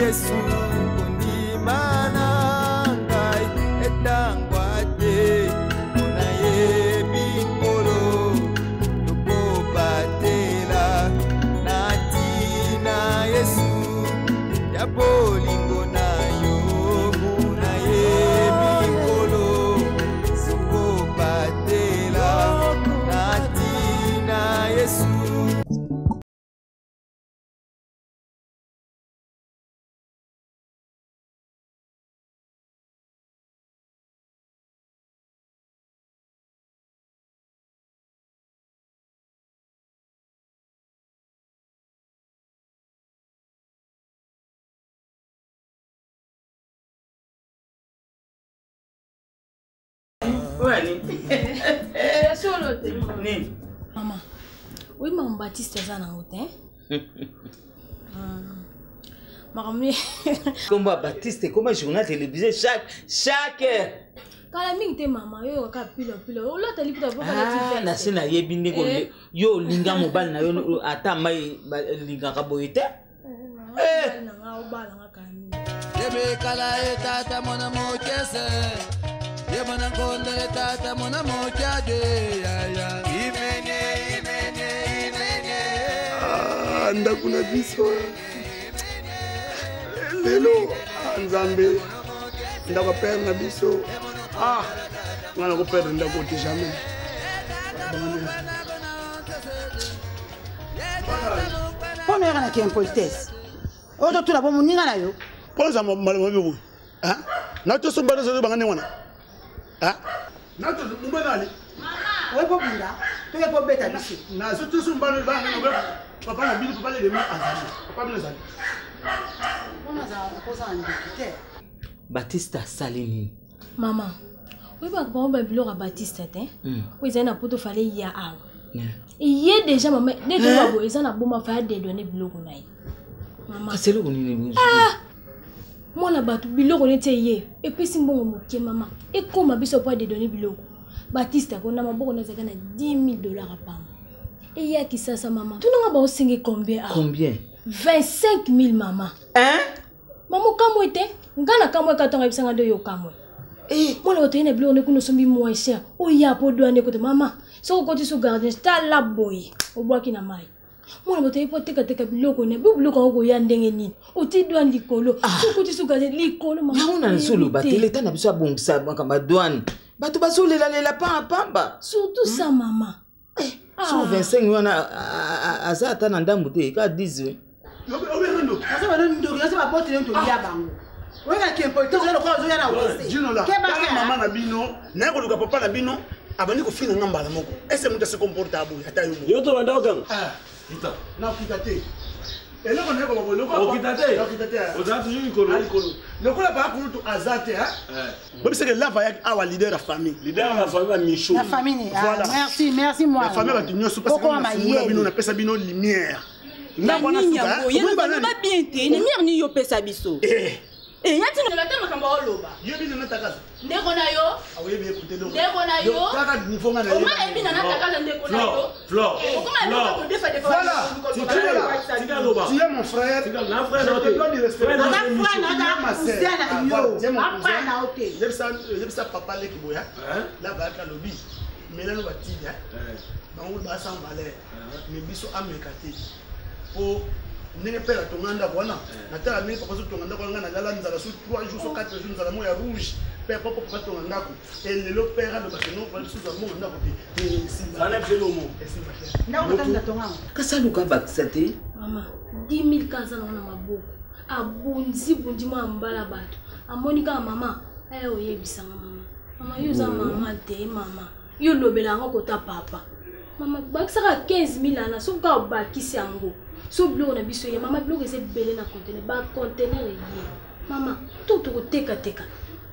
Yesu kondima na ngai etangwa te mpo nayebi Nkolo yokobatela na ntina Yesu ya bolingo na yo mpo nayebi Nkolo yokobatela na ntina Yesu. Solo te. Nini? Mama, oyebi makambo Baptiste aza nango te? Makambo Kombo ya Baptiste ekoma journal télévisé chaque chaque heure. Kala mingi te mama, yo kaka pilo pilo. Olata liputa po kala ti Ah, na se nayebi ndenge Eh. yo olinga mobali na yo ata mai balingaka boye te. Eh. Yebekala etata mwana mokese ye mwana nkondo etata mwana mokiade yaya imene imene imene. Ah, ndako na biso lelo, ah, Nzambe, ndako ya pere na biso, ah, nga nakoperdre ndako te jamais. Mpo na yaka na kiimpolitesse oyo totuna bo moninga na yo. Mpo oza malamu mabe boye na tosomba tozobanga ndenge wana na mobali ali oye mpo bunda toye mpo beta biso. Nazo tosomba papa na bino, papa lelema azali, papa bino azali. Mpona azala ndoki te. Baptiste asali nini? Mama, oyebaka bango ba biloko ya Baptiste te oyo ezali na poto, fale ya awa ye déjà mama nde toyeba boye eza na boma fa ya dedouane biloko na ye mama. Kasi eloko nini? Ah! Mwana bato biloko neti eye epesi mbongo moke mama, ekóma biso mpo adedone biloko. Baptiste ako na maboko na ezalaka na 10 000 dollars apamba eya Kisasa. Mama, tunanga baosenge combien awa? Combien? 25 000 mama. Hein? Mama, okamwe te, nga na kamwe ka ntongo ayebisanga nde oyo okamwe. Mwana bato ye na biloko nde kuna osombi moins cher, oya po douane kote mama, soki okoti su gardien tala boye obwaki na mai. Mwana bato ye po atekateka biloko na bi biloko yango koya ndenge nini, oti douane likolo, soki okoti su gardien likolo mama. Yango na oyebi nazoloba te. te, leta na biso abongisa makambo ya douane, bato bazolelalela pamba pamba. Surtout ça mama. So 25 wana aza ata na ndambu te, ka 10. Obenga ndoki? Naza bano ndoki, naza baboti nde tolia bango. Oyeka kiimpolitesse oza lokola ozoya na wese. Jino la Kebaka. mama na bino naye koluka papa na bino, abandi kofinga nga mbala moko. Ese moto ase comporte aboye ata yo moko. Yo to banda okanga. Ah, Kita. Nakita te, eloko naye koloba boye, lokola Okita te. Nakita te. Ozala toujours likolo. Ah, likolo lokola papa kulutu aza te. Bobiseke lava ayaki awa, leader ya famille. Leader ya famille ya Michou. Na famille ni. Ah, Voilà. merci, merci mwana. Ya famille bato nyonso parce que Okoma nafungola bino mayele. napesa bino lumière. Na Ndako wana nini suka, yango eh? ye Omoni loba banani? bien te, lumière nini yo opesa biso? Eh, eya ntina te makambo oloba. Yebi nana takaza. Ndeko na yo. Aoyebi ekute donc. Ndeko na yo. Donc, kaka niveau nga na Oma ebi nana takaza ndeko na yo. Flore. Okoma Flore. kodefa defa. Voilà. Tika tika loba. Tu es mon frère. Tika na frère Je na te te. dois du respect. Frère na Aza te, frère na Michou. aza Ma sœur. cousin na Ah, yo. voilà, tu es mon Apa cousin. na yo te. Yebisa papa leki boya. Hein? La bayaka lobi. Melano batili. Eh. Bango ba sans valeur. Mais biso ameka te. Po ndenge mpe natonga ndako wana, natala ndenge papa azotonga ndako wana, ngai nalala nzala so 3 jours so 4 jours, nzala moko ya rouge mpe papa papa tonga ndako e lelo père aloba ke non, biso ozwa mbongo ndako te, esimba. Zana biso mo. Esimba te. Ndako tata tonga. Kasi aluka bakisa te. Mama, 10 000 ka aza nango na maboko, abunzi bunzi mwa mbala bato amoni kaka mama aya oyebisanga mama, mama yo oza mama te, mama yo olobela yango kota papa. Mama, bakisaka 15 000 ana, soki kaka obakisi yango so biloko na biso ye mama, biloko eza ebele na contener, bacontener eye mama, to tokotekateka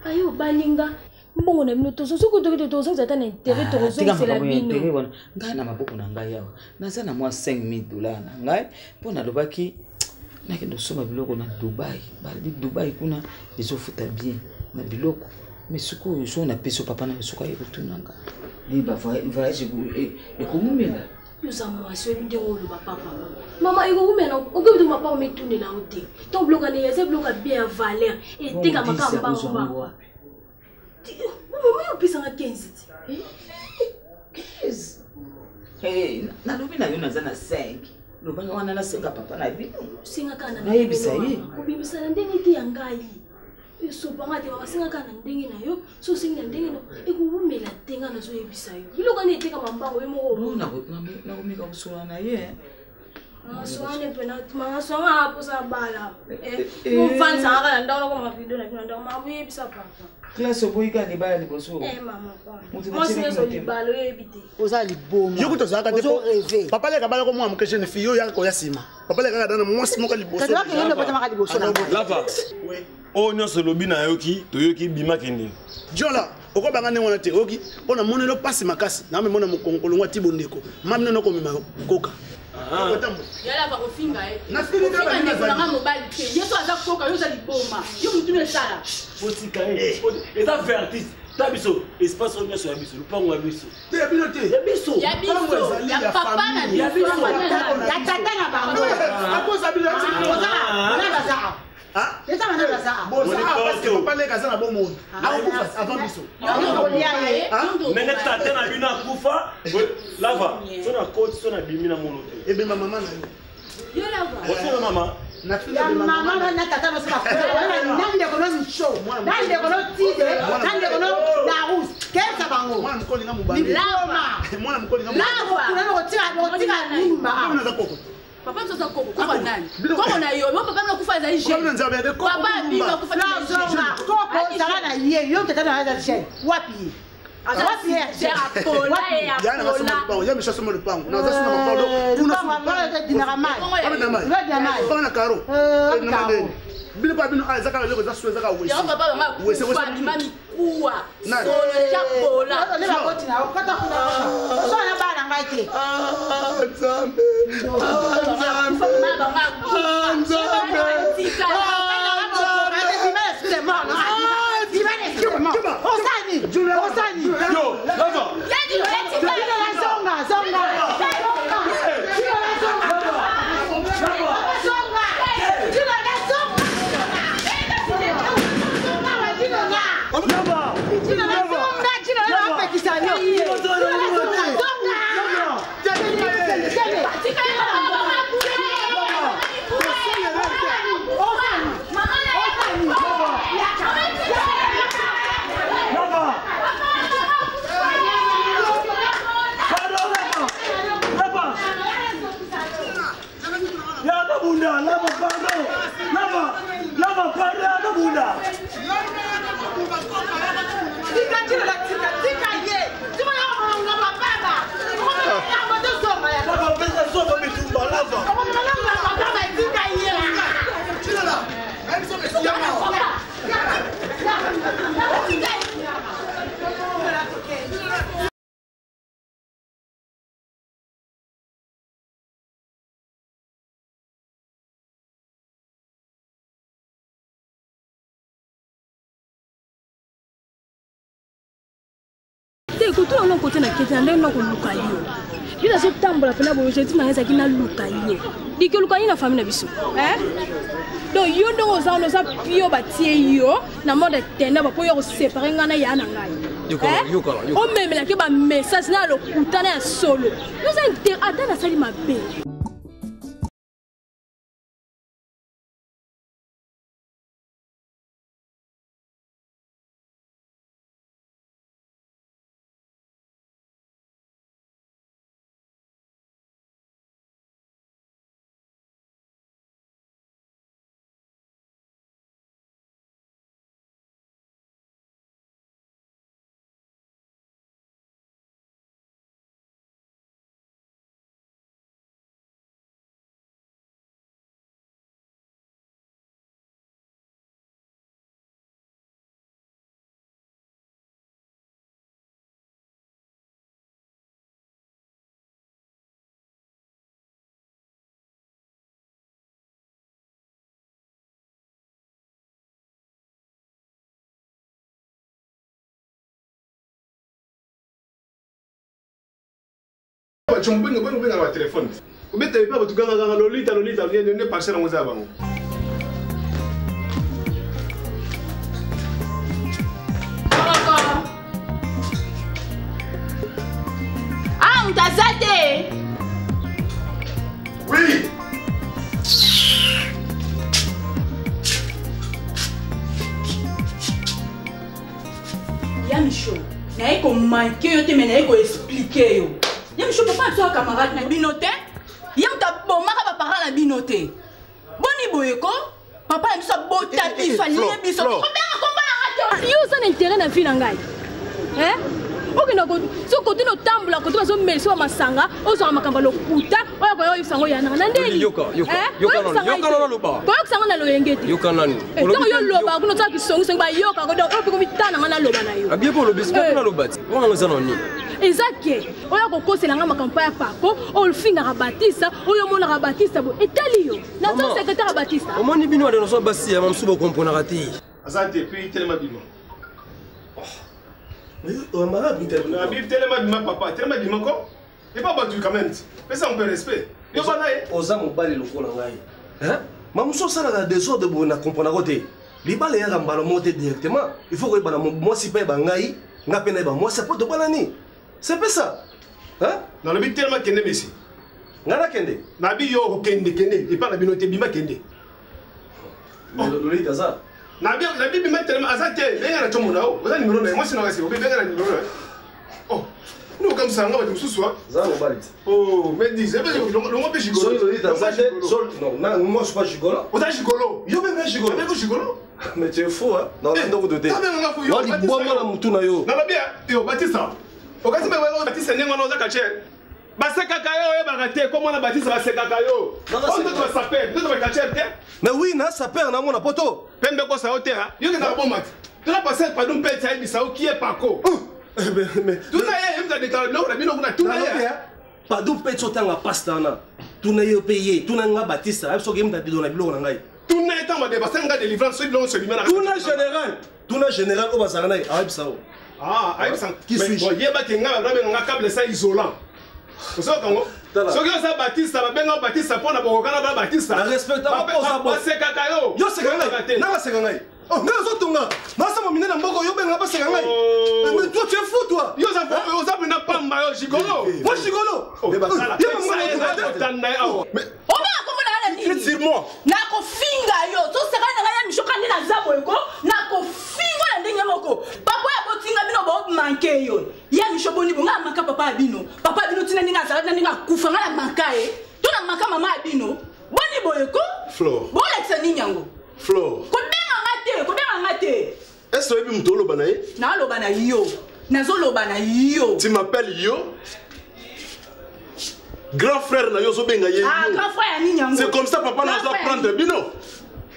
aye obalinga mbongo na bino tozo soki toki tozongisa ata na intérêt, tokozongisela bino. Wana ngai na maboko na ngai awa naza na mwa 5000 dollars na ngai mpo nalobaki nakende kosomba biloko na Dubai. Balobi Dubai kuna ezofuta bien na biloko, mais sikoyo so napesi yo papa na yo, soki aye kotuna nga nde bavoyage ekomumela. Yo oza mwasi, oyebi ndenge oloba papa. Mama ekokumela okoki to papa omitunela yo te. Ntango biloko ya eza biloko ya bien ya valeur etekama kaka mbangu mbangu. Mama yo opesanga 15 ti. 15. Hey, nalobi na yo naza na 5. Lobanga wana nasenga papa na bino. Senga kaka na Nayebisa ye. Kobimisa na ndenge te ya ngai. Esopanga te mama, senga kaka na ndenge na yo. So osengi na ndenge na ekowumela te, ngai nazoyebisa yo. Biloko wana etekama mbango yo moko. Nakomeka kosolola na ye. Maswane mpena maswane aposa bala. Mofandisanga kaka na ndako nakoma video na bino na ndako mama oyebisa papa. Classe oboyi kaka libala liboso. Eh mama mwasi nyonso libala oyebi te. Oza liboma. Yo kutu ozalaka te Ozo rêver. Papa leka balako mwana moke jeune fille yo yaka koya nsima. Papa leka kaka na mwasi moko liboso. Kasi bakende nde obotamaka liboso na ngai. Lava. Oyo nyonso olobi nayoki, toyoki, bima kende. Diola, okobanga ndenge wana te, oyoki? Mpo namoneli yo mpasi makasi, namemona mokongo kolongwa ti bondeko. Mami nono okomema koka. Yala bakofinga ye. Nafingi kaka Kofinga ndeko bazali. na nga mobali te. Ye so aza koka, yo oza liboma. Yo mutu no esala. Botika ye. Eza vertige. Ta biso espace oyo nyonso ya biso, lupango ya biso. Te ya bino te. Ya biso. Ya biso, ya papa na biso. Ya tata na bango. Akoza bino. Oza na baza. Eza bana baza. Boza parce que papa leka aza na bomoi. Akokufa avant biso. Ndenge tata na bino akufa, lava. So na koti, so na bimi na mono te. Ebemba mama na yo. Yo lava. Ofinga mama. Ya mama na tata no soka na ndeko no micho na ndeko no tide na ndeko no larous kesa bango. Mwana mokoli nga mobali. Liboma. Mwana mokoli nga mobali. Kuna kotika nini Naza koko. Papa biso aza koko, koko nani? Koko na yo, yo papa bino akufa azali jeune. Papa bino akufa azali jeune. Koko zala na ye, yo tata na aza jeune. Wapi ye? Wapi ye? Apola ye Ya na apola. soma lupango, ya misha soma lupango. Na za soma lupango. Kuna Lupango dinaka mai. Mai. Mai. Na karo. Eh, Na karo. mandeni. Bino pa bino ah ezaka eloko eza so ezaka wesi. Yango papa bango Wese, wese. akufa bima mikuwa. Nani? Solo ya pola. Ole bakoti na yo, kota kuna kota. Osala na bana ngai te. Ah Nzambe. Ah Nzambe. Mama bango akufa. Ah Nzambe. Tika. Osani, osani. Yo, lava. Yadi tika. Zonga, zonga. Lava. Pardon, lava. Lava. Yaka bunda, lava, pardon. Lava. Lava, pardon, yaka bunda. Lava, pesa soka mitumba, lava. Te kotuna ngo kote na kete na ndenge nakoluka yo. Yo nazotambola mpena boye, objectif na ngai ezalaki naluka yo. Diki oluka ye na famille na biso. Hein? Donc yo ndenge oza wana oza pio batie yo na monde ténèbre mpo yo kosepare ngai na ya na ngai. Yoka, Hein? yoka, yoka. Omemelaki bamessage na ya lokuta na ya solo. Yo oza ata nasali mabe. chombo benga benga benga na telefone. Obeta epa bato ganga ganga lolita lolita nde parcelle yango eza ya bango. Ah, moto aza te. Oui. Ya Micho, naye komanke yo te me naye koexplike yo. Ya Micho, papa na biso ya camarade na bino te. Ye moto abomaka baparent na bino te. Boni boye ko? Papa na biso abota biso, alie biso. Kobenga kombo na nga te. Yo oza na intérêt na vie na ngai. Hein? Okenda ko so kote no tambola kote bazo melisa ba masanga, ozwaka makambo ya lokuta, oyo koya oyebisa ngo ya nanga na ndeni. Yoka, yoka, yoka nanu, yoka nanu aloba. Koyokisa ngo na loyenge te. Yoka nanu. Eh, ntango yo oloba kuna osalaka kisongisongi bayoka ko donc oyo mpe komitana nga naloba na yo. Abie mpo olobi sikoyo Eh. naloba ti. Wana ngo eza na nini? Eza ke oyo akokosela nga makambo ya pako, oyo olfingaka Batista, oyo omonaka Batista boye, etali yo. Naza Maman. secrétaire ya Batista. Omoni bino ade noso basi ya mosusu bokomprenaka te. Aza te puis telema bima. Abi telema bima papa, telema bima ko. Epa bato quand même. Pesa un peu respect. Yo bana ye. Oza mobali lokola ngai. Hein? Mamusu osalaka désordre boye na comprenaka te. Libala eyaka mbala moko te directement. Il faut koyebana mwasi mpe ayeba ngai, ngai mpe nayeba mwasi apo tobalani. C'est mpe ça. Hein? Nalobi telema kende mesi. Ngai nakende. Nabi yo okende kende epa na bino te bima kende. Lolita aza. Nabi nabi bima telema aza te. Benga na chombo na yo. Oza numéro na ye. Mwasi na kasi obe benga na numéro na ye. Oh. Nous comme ça nga bato mosusu wa. Za mobali te. Oh, mais dis, longo mpe gigolo. Soki Lolita aza te, sol non, na moi je suis pas gigolo. Oza gigolo. Yo mpe gigolo. Obeko gigolo. Mais tu es fou hein. Na olanda kutu te. Tabenga nga fou yo. Wa liboma na mutu na yo. Nalobi yo Batista. Okasi mpe Batista ndenge wana oza quartier. Basekaka yo oyebaka te komona Batista basekaka yo. Oyo ndoto basaper, ndoto ba quartier te. Mais oui, na saper na mona poto. Pembe kosa yo te ha. Yo kendaka boma te. Tuna passer pardon mpe ti ayebisa yo qui est Paco. Tuna ye ye mutu adekala biloko na bino kuna tuna ye. Pardon mpe ti otanga pasta wana. Tuna ye mpe ye, tuna nga Batista, ayebi soki ye mutu adedona biloko na ngai. Tuna ye ntango bade basali nga délivrance soki biloko nyonso ebima na. Tuna général, tuna général oyo bazalaka na ye, ayebisa yo. Ah, ayebisa. Qui suis-je? Bon, yebaki nga babenga nga câble ça isolant. Ozoyoka ngo? Soki oza Batista, babenga yo Batista mpo na bokokana ba Batista. Na respecta Bape- mpo oza bo. Basekaka yo. Yo seka Oyebaka ngai. te. Nanga seka ngai. Oh, ngai ozotonga. Nasamba minene na mboka yo benga baseka ngai. Mais toi tu es fou toi. Yo oza oza mpena pamba yo gigolo. Moi gigolo. Oh, Ye basala. mama Ye otonga te. otanda ye awa. Mais Obenga kombo na nga na nini? sur moi. Nakofinga yo. Toseka na ngai ya Micho kandi naza boye ko. Nakofinga na ndenge moko. Papa ya botinga bino bo manke yo. Ya Micho boni bo nga manka papa ya bino. Papa ya bino tina ndenge azala na ndenge akufa nga na manka ye. To na manka mama ya bino. Boni boye ko? Flore. Bolakisa nini yango? Flore. Kobenga nga te, kobenga nga te. Est-ce que oyebi moto oloba na ye? Naloba na yo. Nazoloba na yo. Tu m'appelles yo? Grand frère na yo ozobenga ye Ah, yo. grand frère ya nini yango? C'est comme ça papa Grand nazo frère ya prendre nini? bino.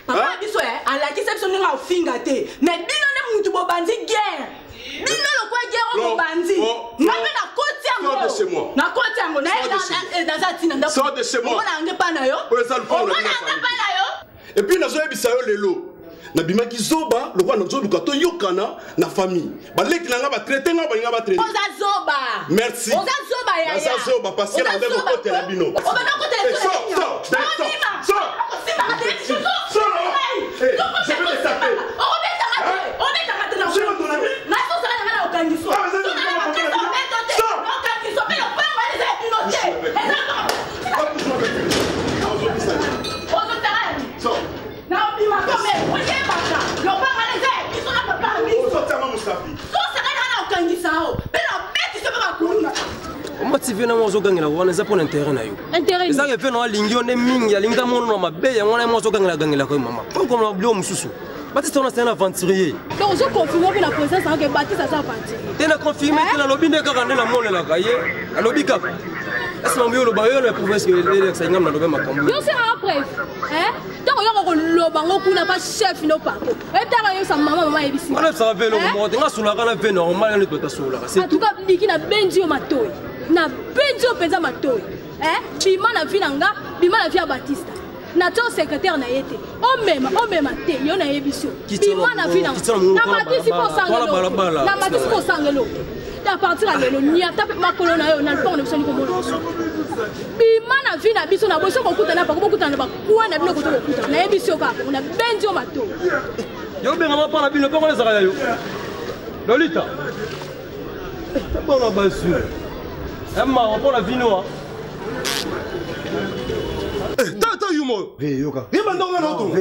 Papa na biso eh, alakisa biso ndenge aofinga te. Mais bino nde mutu bobandi guerre. Bino lokwa guerre oyo bobandi. Nga mpe nakoti yango. Sors de chez moi. Nakoti yango. Na Sors de chez na naza tina ndako. Sors de chez moi. Omona yango epa na yo. Oyo eza lupango na Omona bino yango famille. epa na yo. Et puis nazoyebisa yo lelo. Nabimaki zoba lokola nazoluka toyokana na famille. Baleki na nga batraite nga balinga batraite. Oza zoba. Merci. Oza zoba yaya. Naza zoba parce que Oza nabandaki zoba kokotela po. bino. Obanda kokotela Eh, biso na sors, nini? sors, sors, Obima. sors. Osimba te, biso Sors. Eh, je vais te taper. Obetanga te. Obetanga te na Je vais ton ami. Nazosala na nga na okangiso. Ah, eza Tuna na bakasa obeto te. Sors. Okangiso mpe lopango wana eza ya bino te. Eza ozotala ya nini? Sors. Na obima kome, oyebaka. Lopango wana eza ya biso na papa na biso. Ozotianga mosapi. Sosaka na nga na okangisa yo. Mpe na obetisa mpe bakuluna. Omati vie na mwa ozogangela wana eza mpona intérêt na yo. Intérêt Eza ke vie na yo alingi yo nde mingi, alingi ta mono na mabe yango wana ye mwa azogangelaka yo mama. Okoma biloko mosusu. Batista wana c'est un aventurier. Donc ozo confirme mpe na présence na yo ke Batista aza aventurier. Te na confirme te nalobi nde kaka nde namonelaka ye. Alobi kaka. Ese mambo yo oloba yo na prouve ce que elekisa ngam nalobi makambo. Yo osengaka preuve. Hein? Ntango yoka koloba ngo kuna pa chef no pako. Oyebi oyebisa mama mama ayebisi. Wana ebisaka ve eloko moko te nga asololaka na ve normal nga neti bato asololaka. En tout cas, liki na bendi yo matoi. Na bendi yo mpenza matoi. Hein? Bima na vie na nga, bima na vie ya Batista. Na tio secrétaire na ye te. Omema, omema te, yo nayebi so. Bima na vie na nga. Na matisi mpo osanga eloko. Na matisi mpo osanga eloko. À partir ya lelo, niata mpe makolo na yo na lupango na biso nikomona biso. Bima na vie na biso na boso kokutana pako bokutana na bakwa na bino koto kokutana. Nayebisi yo kaka, na bendi yo mato. Yo benga mapa na bino mpo ezalaka ya yo. Lolita. Bona basu. Mawa mpo na vino. Tata yumo ye bandonga na otonga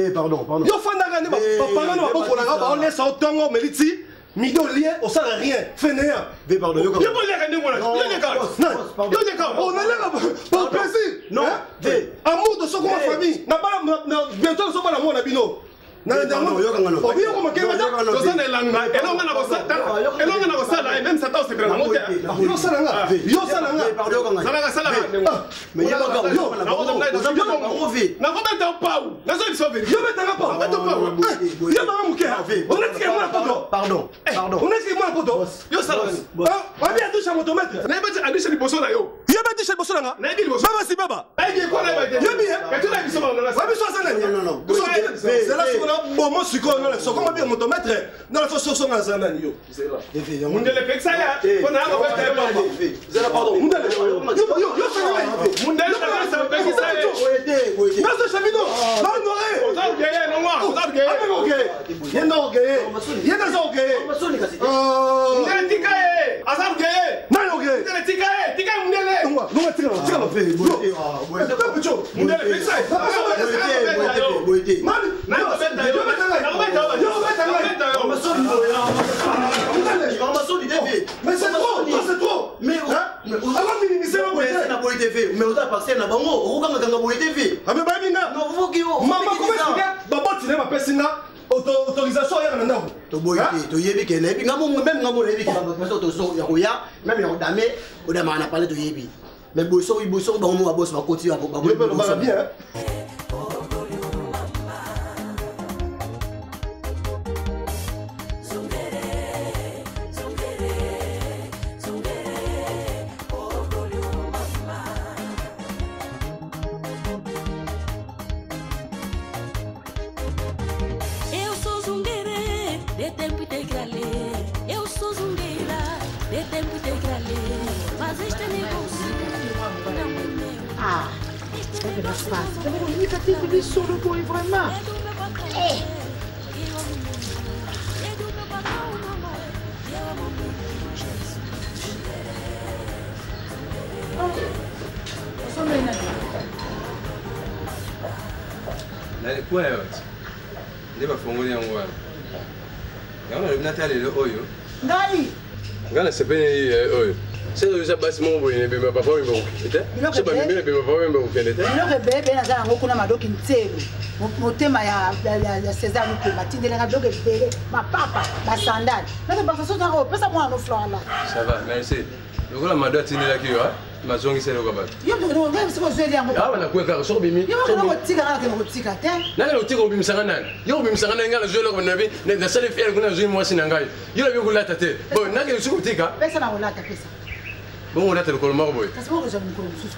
yo fandaka nde bapagano babokolaka baolesa otongo omeli ti midi olie osala rien fainéant yo boliaka ndenge wana yo leka onalaka pour plaisir amour de soko ma famille na bana bientôt nazobala mwana bino toza na elanga elonga na kosala elonga na kosala même satan osepela nango te. Yosala nga, yosala nga. Salaka, salaka. Nakobeta pau, nazoyebisa vérité. Yo betanga pau, yo banga moke, onetika mwana poto. Pardon, pardon. Onetika mwana poto. Yo sala. Oyebi adusha motomètre. Nayebi ati adusha liboso na yo. Yo be adusha liboso na nga. Nayebi liboso. Baba si baba. Nayebi ekona yeba te. Yobi. Etuna biso bango na. Oyebi so aza nani? Zela sikoyo na bomo sikoyo na soko mabi ya motomètre na so so nga aza nani yo. Zela. Mundele pekisa ya mpona ya kobeta ye pamba. Zela, pardon. Mundele. Yo yo yo sanga. Mundele pekisa ye. Nazo shabino. Na honoré. Oza orgueilleux nongwa, oza orgueilleux. Abe orgueilleux. Ye nda orgueilleux. Ye nda za orgueilleux. Mundele tika ye. Aza orgueilleux. Nani orgueilleux? Mundele tika ye, tika ye mundele. Nongwa, nongwa tika, tika. Yo. Mundele pekisa ye. Mani, Nakobeta yo. Nakobeta yo. Yo beta ngai. Nakobeta yo. Mais c'est trop, toi c'est trop. Mais avant minimiser ma boye. Na boye TV, mais oza passer na bango, okokanga kanga boye TV. Abe bayebi nga. Mama comment expliquer baboti na ye bapesi nga autorisation oyaka na ndako. Toboyi te, toyebi ke nayebi nga mongo même nga mongo nayebi ke bato tozo ya koya même ya kodame odamaka na palais toyebi. Mais boye soki boye soki bango mo babosi bakoti Yo mpe olobaka bien. Eu sou zungueira, de tempo integral. Eu sou zungueira, de tempo integral. Mas este negócio não é meu. Ah, na face. Konika te lisolo boye vraiment. Eh. Nalikuwa yo ti nde bafongoli yango wana, yango nalobi nata lelo oyo. Ngai. Ngai nasepeli oyo soki oza basi moko boye na bema papa oyo bakokende te, so bamemi na bema papa oyo bakokende te. Biloko ebele ebele naza yango kuna, madoki ntselo motema ya César Lukemba atindelanga biloko ebele, mapapa, basandale nake bafaso opesa mwana no florala. Ça va, merci. Lokola mado atindelaki yo, mazongisa eloko ya bato. Yo ngai soki ozweli yango. Awa nakuya kaka soki obimi. Yo moko kotika, nga nakende kotika te. Nani otika? Obimisanga nani? Yo obimisanga nani? Ngai nazwi eloko nabi, nasali fiere kuna, nazwi mwasi na ngai, yo nabi kolata te. Bon, nakende soki otika. Pesa na kolata, pesa. Bongo olata lokolo moko boye. Kasi moko kozwa mikolo mosusu.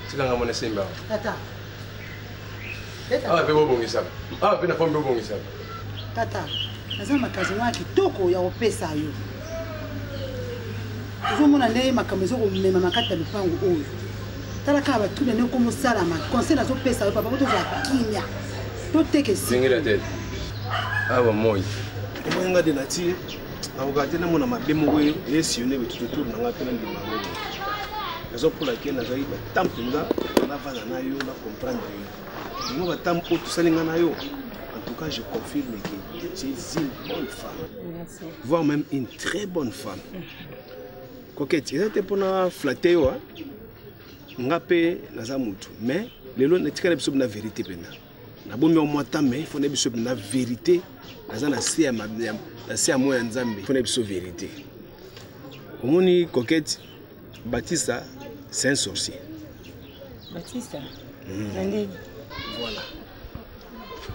Tikanga mona semba. Tata. Awa mpe bobongisaka, awa mpe na fo mpe bobongisaka. Tata, naza na makazi mwa ya kitoko ya kopesa yo. Ozomona ndenge makambo eza komema na kati ya lopango oyo. Tala kaka batuna ndenge komosalama. Conseil nazopesa yo, papa, po tozala kimia, toteka esika. Zingela te awa moi. Omoni nga de nature nakoka te namona mabe moko esillonne betutotour na nga mpe nandima yango te. Nazopola ke nazwaki batemp mpenza navanda na yo, na comprendre yo yango batemp oyo tosali nga na yo. En tout cas, je confirme que tu es une bonne femme. Merci. Voire même une très bonne femme. Coquette, eza te mpona flatte yo, nga mpe naza motu, mais lelo natikala biso na vérité mpenza. Nabomi yo mwa temps, mais fo na biso mpenza vérité. Naza na se ya na se ya moi ya Nzambe, fo na biso vérité. Omoni Coquette, Batista c'est un sorcier. Batista? Na ndenge? Voilà.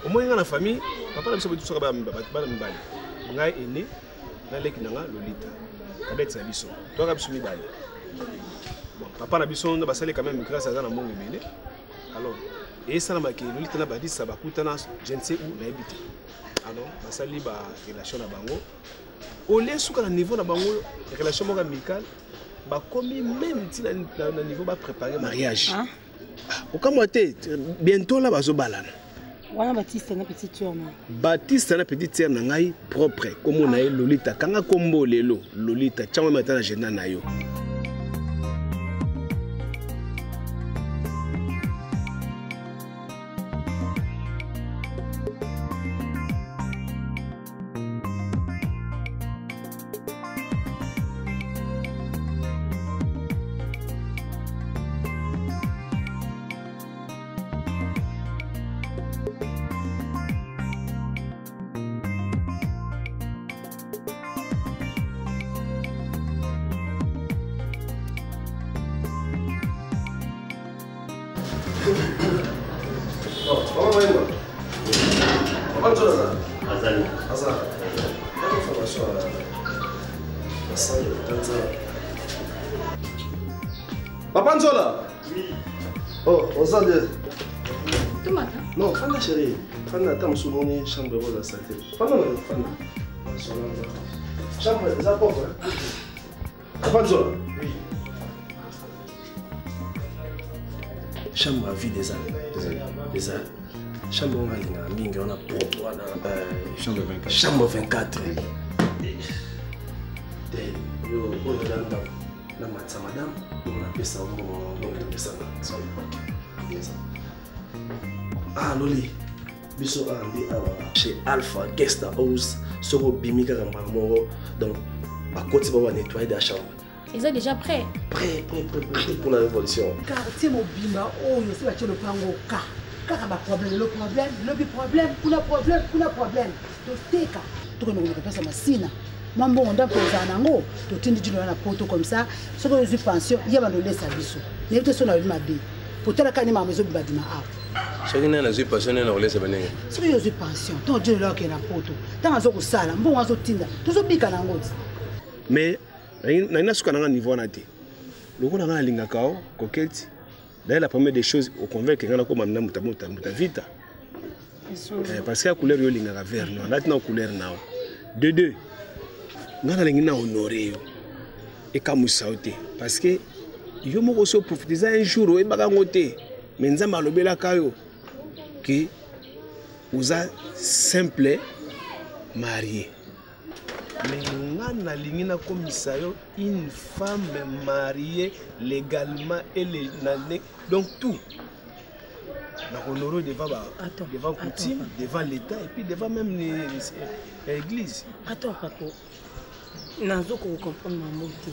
Omoni nga na famille, papa na biso botusaka bana mibale, ngai aîné na leki na nga Lolita, kabetisa biso, toyaka biso mibale. Bon, papa na biso nde basali quand même grâce, aza na mbongo ebele. Alors esalamaki Lolita na Batista bakutana je ne sais où, nayebi te. Alors basali barelation na bango. Olie suka na niveau na bango relation moko amicale, bakomi même ti na, na, na niveau bapréparer mariage. Ah, okamwa te, bientôt la bazobalana. Wana Batiste na petite sœur na. Batiste na petite sœur na ngai propre, kombo na ye Lolita, kanga kombo lelo Lolita, tiango mata na agenda na yo. Papa Nzola. Oui. Oh, oza de. Tomata. Non, fanda chérie. Fanda ata mosusu omoni chambre oza sale. Fanda na fanda. Chambre eza propre. Papa Nzola. Oui. Chambre à vide eza. Eza. Chambre wana alingaka mingi wana propre wana. Chambre 24. Chambre 24. Te yo oyo na ndako na matisa madame oyo napesa mbongo napesa na ok eza. Ah loli biso awa nde awa chez Alpha Guest House soki obimi kaka mbala moko donc bakoti bango banettoye da chambre. Eza déjà prêt. Prêt, prêt, prêt, prêt pour la révolution. Quartier mobimba oyo soki batie lopango ka kaka baproblème, le problème, lobi problème, kuna problème, kuna problème, toteka tokende koluka place ya masina mwa mbongo ndako tozala nango, totindi dino na poto comme ça. Soki ozwi pension ye bando olesa biso, nayebi te so nalobi mabe potalaka nde makambo ezobibadima awa. Soki nani azwi pension, nani akolesa bandenge? Soki yo ozwi pension, ntango dino eloko akende na poto, ntango azokosala mbongo azotinda, tozobika nango ti. Mais nalingi nasuka nanga niveau wana te, lokola nga nalingaka o Koketi. D'ailleurs, la première des choses, oconvaincre nga nakoma na moto moto moto vita. Parce que couleur yo olingaka vert noir, nati na couleur nao de deux, nga nalingi na honore yo, ekamwisa yo te, parce que yo moko osi oprofitiza un jour, oyebaka yango te, mais Nzambe alobelaka yo ke oza simple marié. Mais nga nalingi nakomisa yo une femme mariée légalement et le, na, ne, donc tout nakohonore devant ba, attends, devant coutume, attends, devant l'État et puis devant même l'église. Attends Paco, nazo ko comprendre maman te.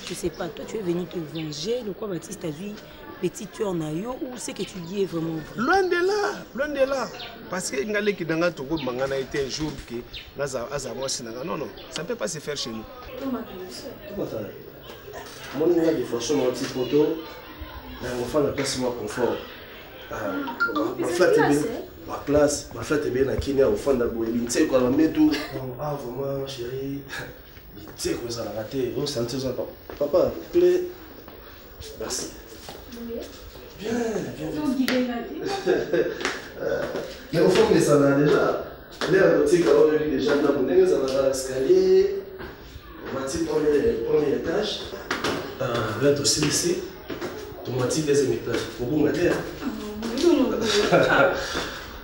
Je sais pas, toi tu es venu te venger, le quoi Baptiste a vu petit tueur na yo, ou ce que tu dis est vraiment vrai? Loin de là, loin de là. Parce que ngale ki danga toko mangana était un jour que naza aza mwasi nanga. Non non, ça ne peut pas se faire chez nous. Tomata. Moni nga des fois sur petit photo, na ngofana place moi confort. Ah, ma flat est bien. Ma classe, ma flat est bien na Kenya au fond d'Aboye. Binse quoi la metu. Ah vraiment chérie. Binse quoi ça la raté. On sentit ça papa, clé. Merci. Bien, bien, bien. Mais au fond, mais ça va déjà. Là, on dit qu'on a eu déjà dans mon nez, ça va l'escalier. On va dire premier étage. Là, tu aussi ici. Tu m'as dit deuxième étage. Faut bon regarder.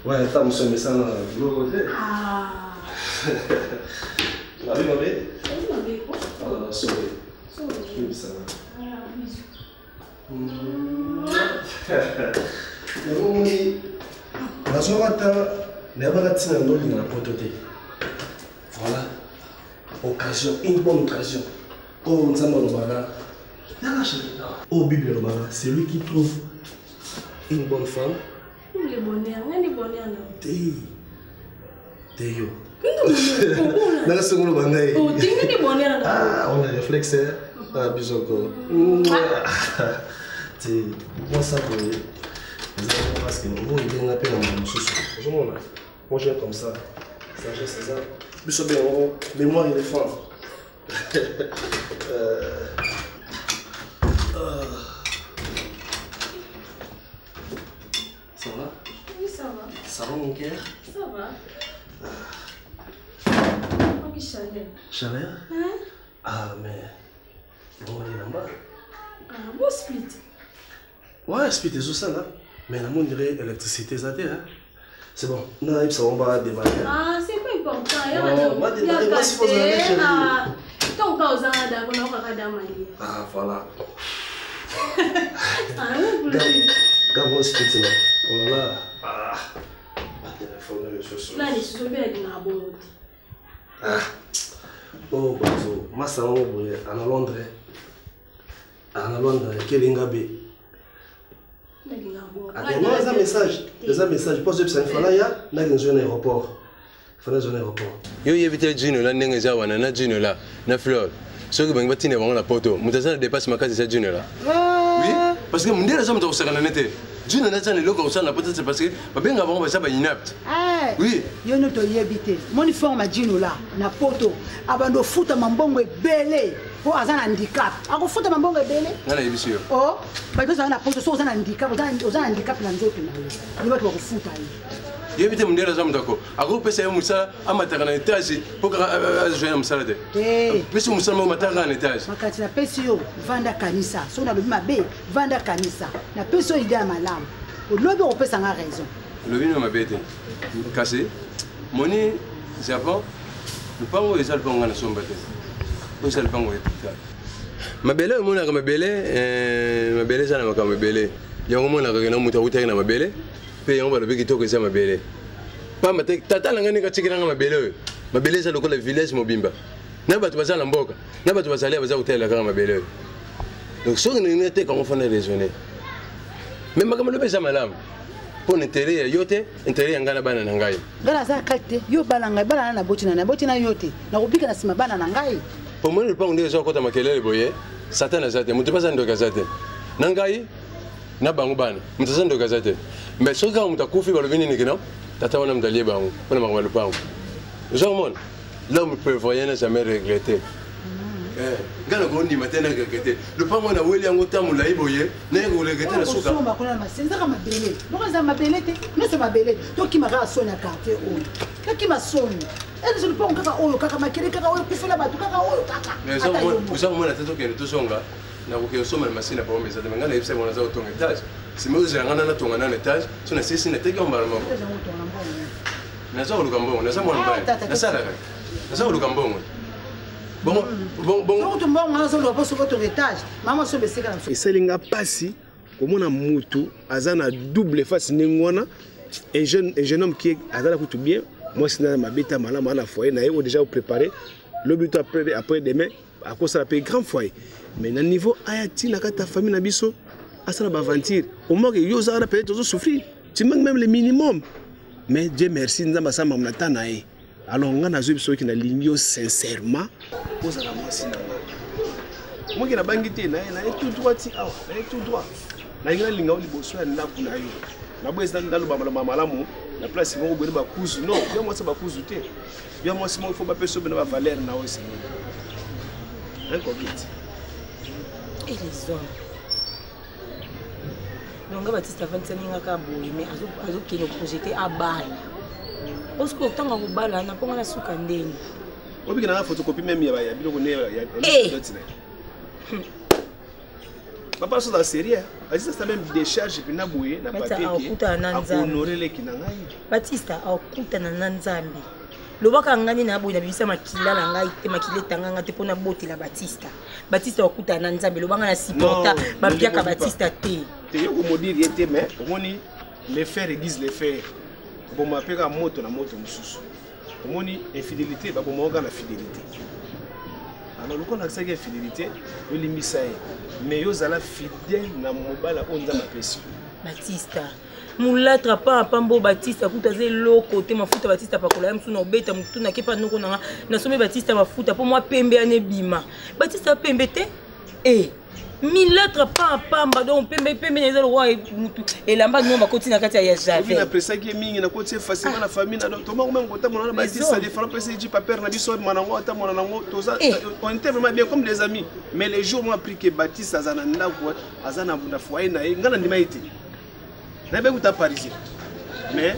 Ouais, attends, monsieur, mais ça, l'autre côté. Ah. Tu vas bien, bébé? Oui, bébé. Ah, sorry. Sorry. Oui, ça va. Ah, bisous. Namoni nazwaka ata nayebaka ntina nolinga na poto te. Voilà occasion, une bonne occasion oyo Nzambe alobaka yaka chéri, oyo Bible alobaka, celui qui trouve une bonne femme. Le bonheur, ngani bonheur na. Te te yo nakasongolo bangai. Oh, tingani bonheur na. Ah, on a réflexe. Ah, bisous encore. Te mwasa boye eza parce que oyo ebenga mpe na moto mosusu ozomona. Moi j'aime comme ça, sagesse eza biso mpe yango mémoire éléphant. Ça va? Oui, ça va. Ça va mon cœur? Ça va. Ok, chaleur. Chaleur Hein? Ah, mais. Bon, elamba. Ah, bon split. Ouais, split ezosala. Mais namoni dirait électricité eza te. Hein? C'est bon. Nayebisa bango badémarrer. Ah, c'est pas important. Non, ba démarrer, moi, si vous avez chérie. Tant ka ozanga dako na okaka damalia. Ah, voilà. Ah, oui, Gabon split là. Oh là là. Ah. Ba téléphone lisusu. Na lisusu mpe nalingaka bongo te. Ah. Oh, bazo. Masa yango boye ana Londres. Ana Londres kelinga be. Nalingaka bongo. Ah, non, eza message. Eza message. Poso yebisa fala ya ndaki nzwe na aéroport. Fala nzwe na aéroport. Yo oyebi te jino la ndenge eza wana na jino la na fleur soki bangi batinda bango na poto, moto aza na dépasse makasi eza jino la. Oui, parce que mondele aza moto akosakana ne te. Jino la aza na eloko akosala na poto te, parce que babengaka bango baza bainapte. Eh, Oui. Yo nde toyebi te moni forme ya jino la na poto abanda ofutama mbongo ebele mpo aza na handicap, akofutama mbongo ebele. Nga nayebisi yo. O bato ozala na poto, soki oza na handicap, oza na handicap na nzoto na yo, yo bato bakofuta ye. Yebi te mondele aza moto ako akopesa ye mosala, amataka na etage mpo kaka azwa na mosala te. Te. Pesi mosala moko, mataka kaka na etage. Makati napesi yo, vanda kanisa. Soki nalobi mabe, vanda kanisa. Napesi yo idée ya malamu, olobi okopesa nga raison. Olobi no mabe te, kasi moni Japon, lupango oyo eza lupango nga nasomba te, oyo eza lupango ya hôpital. Mabele oyo omonaka mabele, mabele eza na makambo ebele. Yango omonaka kena moto awutaki na mabele, mpe yango balobi kitoko eza mabele pamba te. Tata na ngai ndenge atikelanga mabele oyo, mabele eza lokola village mobimba na bato baza na mboka na bato bazali baza kotalela kaka mabele oyo. Donc soki ndenge nateka yango, fana raisonner. Mais makambo lobi eza malamu mpo na intérêt ya yo te, intérêt ya ngai na bana na ngai. Ngai naza kati te. Yo bana ngai, bana na naboti na naboti na yo te, nakobika na nsima bana na ngai. Po moni lupango ndenge eza kokɔta makelele boye, Satan aza te, moto mpe aza ndoki aza te na ngai na bango bana, moto aza ndoki aza te. Mais soki kaka moto akufi, balobi nini? Kino tata wana moto alie bango mpona makambo ya lupango. Oza komona, l'homme prévoyant n'a jamais regretté. Ngai nakondima te na regrete lupango wana. Weli yango ta molai boye, naye koregrete na suka. Osomba kuna na masini, ezaka mabele moko, eza mabele te, nyonso mabele. Tokima kaka soni ya quartier oyo, tokima soni eliso lupango kaka oyo, kaka makele kaka oyo, kufela bato kaka oyo kaka. Mais Ata yo moko. oza komona te, tokende tozonga, nakoki osomba na masini na bango eza te. Me ngai nayebisa bango naza kotonga étage, nsima ozela ngai nana tonga nano étage, so nasilisi nateki yango mbala moko. Naza koluka mbongo, naza mwana mobali. Ah, tata, nasalaka, naza koluka mbongo bongo bongo bongo. Soki mbongo wana ozoluka mpo soki otonga étage, mama osomba esika na biso. Esali nga mpasi komona mutu aza na double face ndenge wana. Un jeune homme qui aza na kutu bien, mwasi na mabe ta malamu, aza na foyer na ye oyo déjà préparé lobi to après demain akosala mpe grand foyer. Mais na niveau aya ntina kati ya famille na biso, asala baaventure au moins que yo oza wana, peut-être ozosouffrir, tu manques même le minimum. Mais Dieu merci, Nzambe asala na ta na ye. Alors nga nazwi biso soki nalingi yo sincèrement, ozala mwasi na nga, moki nabangi te na ye tout droit ti awa, na ye tout droit. Nalingi nalinga yo liboso ya ndako na yo. Naboyi eza nalobamaloba malamu na place moko boye bakuzu. Non, yo mwasi bakuzu te, yo mwasi moko ifo bapesa yo bena bavaleur na oyo esengeli, hein, Coquette. Et les hommes. Donc nga Batiste avandisani nga kaka boye, mais azokende projeter abala osiko ntango akobala na mponga na suka ndenge. Obiki nanga photocopie même ya biloko ne ya Eh! dot na ye. Papa so za sérieux, azisa sa même décharge mpena boye na Bata papier ke akutana na Nzambe. akohonore leki na ngai. Batiste akutana na Nzambe. Lobaka ngai nde naboyi, nabimisa makila na ngai te, makila etanga ngai te mpo nabotela Batista. Batista akutana na Nzambe. Lobanga na supporta Non, bapiaka ne le Batista te. Te, yo komodire ye te, mais omoni, le fer aiguise le fer. Koboma mpe kaka moto na moto mosusu. Omoni, infidélité babomaka kaka na fidélité. Alors lokola nakisaki infidélité, yolimbisa ye, mais yo ozala fidèle na mobala oyo Nzambe apesi yo. Batista mulatra pa pambo. Batista kuta aza eloko te. Mafuta Batista apakola ye mosu na obeta motu nakepa noko nanga. Nasombi Batista mafuta mpo mwa pembe wana ebima. Batista pembe te e milatre pa pamba. Donc pembe pembe na eza lokwa mutu elamba no bakoti na kati ya Obi javel. Napresaki ye mingi, nakoti ye facilement na famille na tomako meme kotambola na Batista hommes. différent pesa iji paper na biso ma nango atambola nango toza. Eh. On était vraiment bien comme des amis, mais les jours moi appris que Batiste aza na ndako, aza na foyer na ye, nga na ndima ye te. Nayebi kuta parisien, mais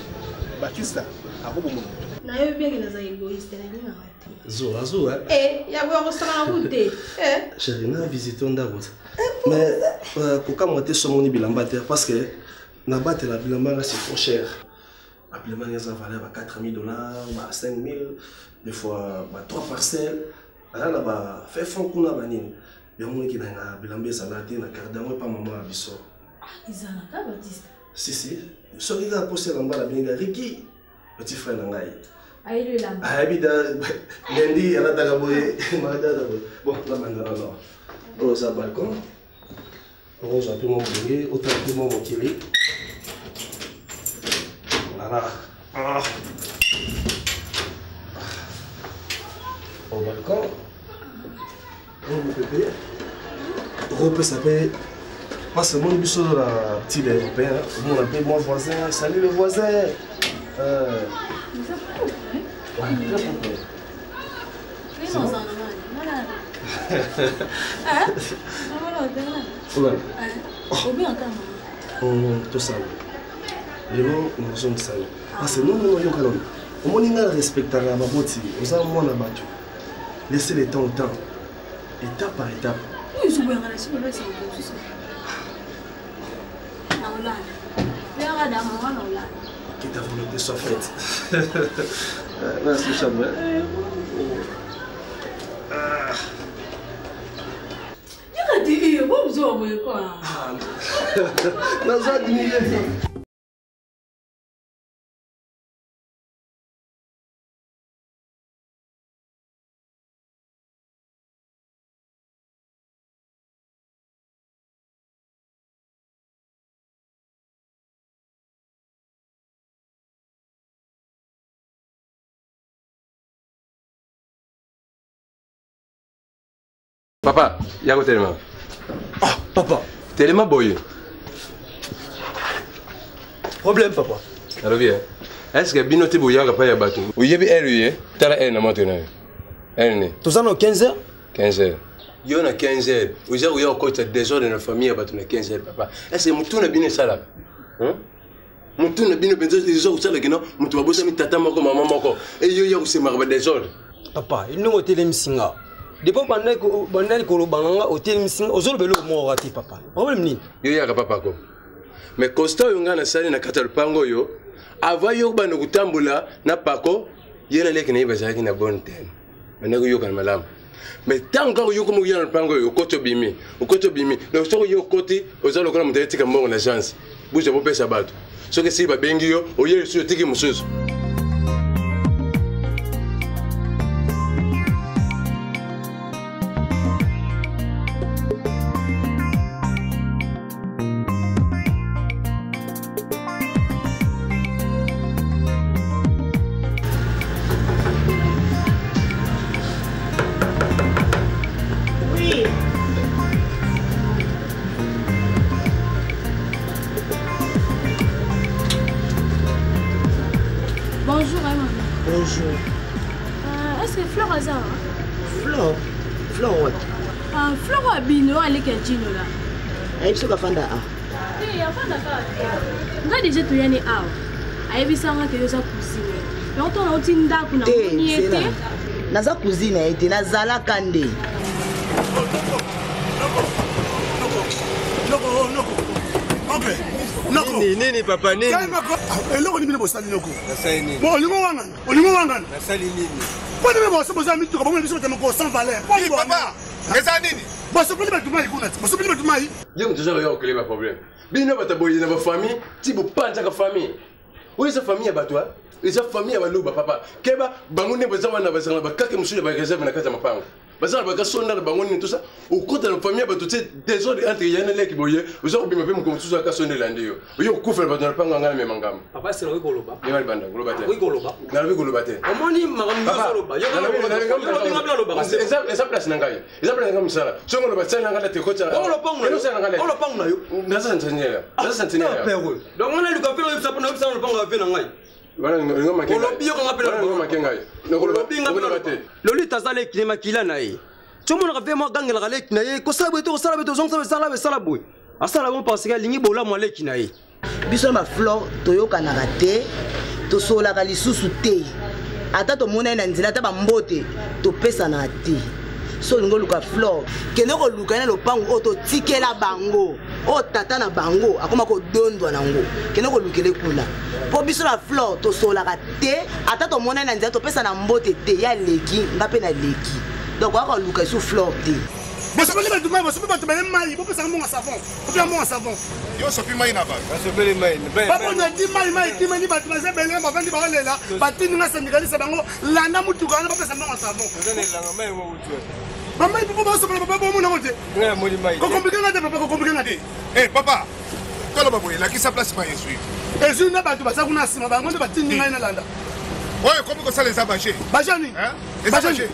Batista akoboma moto. Nayebi bien ke naza égoïste, nalingaka te. Zuwa zuwa. Eh, ya boya kosakana ku te. Eh. Chérie, na visite ndako. Mais kokamwa te somoni bilamba te parce que nabatela bilamba nga c'est trop cher. Bilamba nga eza valeur ba 4000 dollars, ba 5000, des fois ba 3 parcelles. Aza na ba fait fond kuna ba nini. Yango moniki na bilamba ezala te na garde yango epa mama ya biso. Ezalaka Batista. Si si, soki kaka posa elamba na benga Ricky, petit frère na ngai. Ayebi elamba. Ayebi da lundi alataka boye, mardi alataka boye. Bon, nabanda nano. Oyo eza balcon. Okozwa mpe mwa molunge, otala mpe mwa mokili. Voilà. Ah. Au balcon. Oyo mopepe. Okopesa mpe parce que omoni biso na petit européen, omona mpe mwa voisin, salut le voisin. Eza propre, hein? Ouais, eza propre. C'est bon? Tosala lelo nazongisa yo parce que nonono yoka nano omoni ngai na respectaka baboti oza mwana bato laisse le temps au temps étape par étape. Que ta volonté soit faite. Merci, Chambre. Ah. Naza admire. Papa, yako telema. Ah, papa. Telema boye. Problème, papa. Nalobi, eh? Est-ce que bino te boyaka pa ya bato? Oyebi heure ye, tala heure na moto na yo. Heure ni? Toza na 15 heures? 15 heures. Yo na 15 heures, oza koya kokotisa désordre na famille ya bato na 15 heures, papa. Est-ce que mutu na bino esalaka? Hein? Mutu na bino mpenza eza kosala kino mutu babosami tata moko mama moko. E yo ya kosemaka ba désordre. Papa, ndenge otelemisi nga. Depuis bandaki koloba na nga otelemisi nga, ozoloba eloko moko te papa. Problème nini? Yo yaka papa ko. Mais constat oyo nga nasali na kati ya lopango oyo, avant yo banda kotambola na pako, ye na leki na ye bazalaki na bonne terme. Bandaki koyokana malamu. Mais ntango kaka yo komi koya na lopango oyo, okoti obimi, okoti obimi. Donc soki yo okoti, oza lokola moto ayetika mbongo na agence. Buja bopesa bato. Soki esili babengi yo, oye lisusu otiki mosusu. Oui. Bonjour, hein, maman. Bonjour. Est-ce que Flore aza? Flore? Flore ouais. Flore abino aleki ya Gino la. Ayebi soki afanda a. Te, afanda kaka te. Nga deja toyani awa. Ayebisa nga ke yo oza cousine. Yango ntango nauti ndako na moni ye te. Naza cousine ye te, nazalaka nde. Nini nini papa nini? Eloko nini bosali noko? Nasali nini? Bon, olingo wangana, olingo wangana. Nasali nini? Mpo nini boso boza mituka bomona biso bato moko sans valeur. Papa, eza nini? Bosopeli bato mai kuna, bosopeli bato mai. Ye moto oza koya kokele ba problème. Bino bato boye na ba famille, ti bopanzaka famille. Oyo eza famille ya bato, eza famille ya baluba papa. Keba bango nde baza wana bazala na bakake mosusu ya ba réserve na kati ya mapango. Baza na bakasonda na bango nini tout ça. Okota na famille ya bato te désordre entre ya na leki boye, oza kobima mpe mokongo mosusu akasondela nde yo. Oyo kokufela bato na lopango ya ngai na mema ngambo. Papa, c'est okoki koloba. Yeba libanda, koloba te. Okoki koloba. Nalobi koloba te. Omoni makambo nyonso oloba. Yo kaka Eza place na ngai. Eza place na ngai mosala. Soki oloba sala na ngai te kotya. Oyo lopango na yo. Oyo lopango na yo. Naza sentinelle. Naza sentinelle. Père oyo. Donc wana luka pe oyebisa mpo nayebisa na lopango ya pe na ngai. Olobi yo kanga pe na lopango. te. Lolita aza leki ne makila na ye. Tomonaka mpe mwa agangelaka leki na ye kosala boye te kosala boye tozongisa boye sala boye sala boye. Asala bongo parce que alingi bolamu ya leki na ye. Biso na baflore toyokanaka te, tosololaka lisusu te. Ata tomonani na nzela, ata bambote topesana te. So olingi oluka Flore, kende koluka ye na lopango oyo totikela bango, oyo tata na bango akoma kodondwa nango. Kende kolukele kuna, mpo biso na Flore tosolaka te. Ata tomonani na nzela, topesana mbote te. Ya leki nga mpe naleki, donc oya koluka esu Flore te. Bosopeli bato mai, bosopi bato baye mai, bopesaka mbongo ya savon, bopesa mbongo ya savon. Yo osopi mai na bato. Basopeli mai. Babonaki mai, mai etimani, bato baza ebele, bavandi baolela, batindi nga syndicaliste bango, landa motuka wana, bapesa mbongo ya savon. Bamai mpo baosopela papa, bomona yango te. Kokomplike nga te papa, kokomplike nga te. Eh papa, toloba boye, lakisa place mai ezwi. Ezwi na bato baza kuna nsima, bango nde batindi ngai nalanda. Oyo ekomi kosala eza baje. Baje nini? Eza baje.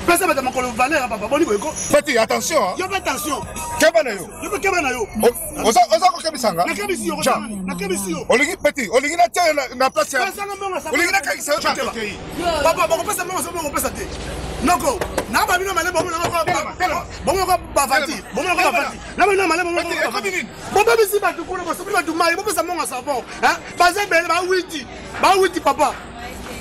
Pesa bato makolo valeur papa, boni boye ko. Fati, attention. Yo pe attention. Keba na yo. Yo pe keba na yo. Oza kokebisa nga? Nakebisi yo. Nakebisi yo. Olingi petit, olingi na tia yo na place ya. Pesa nga mbongo sa. Olingi nakangisa yo keba. Papa, bakopesa mbongo sa, bakopesa te. Noko, na ba bino malebo bomona ko bomona ko bavati, bomona ko bavati. Na bino malebo bomona ko bavati. Bobebisi bato kuna, bosopi bato mai, bopesa mbongo savon. Hein? Baza ebele ba witi. Ba witi papa.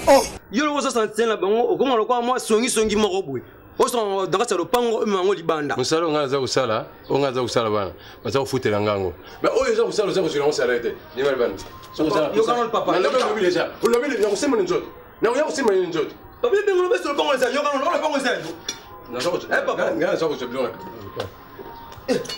Oh. Yo loko ozo sentir na bango, okoma lokola mwa songisongi moko boye. Osonga na kati ya lopango, omema yango libanda. Mosala oyo ngai naza kosala, oyo ngai naza kosala wana, baza kofutela ngai yango. Mais oyo oza kosala, oza kozwela yango salaire te. Ndima libanda. Yoka papa. Nalobi olobi deja. Olobi nakosimba na nzoto. Nakoya kosimba na nzoto. Papa, bengo lobi lopango eza yoka lopango eza yo. Ngai naza kozwa biloko.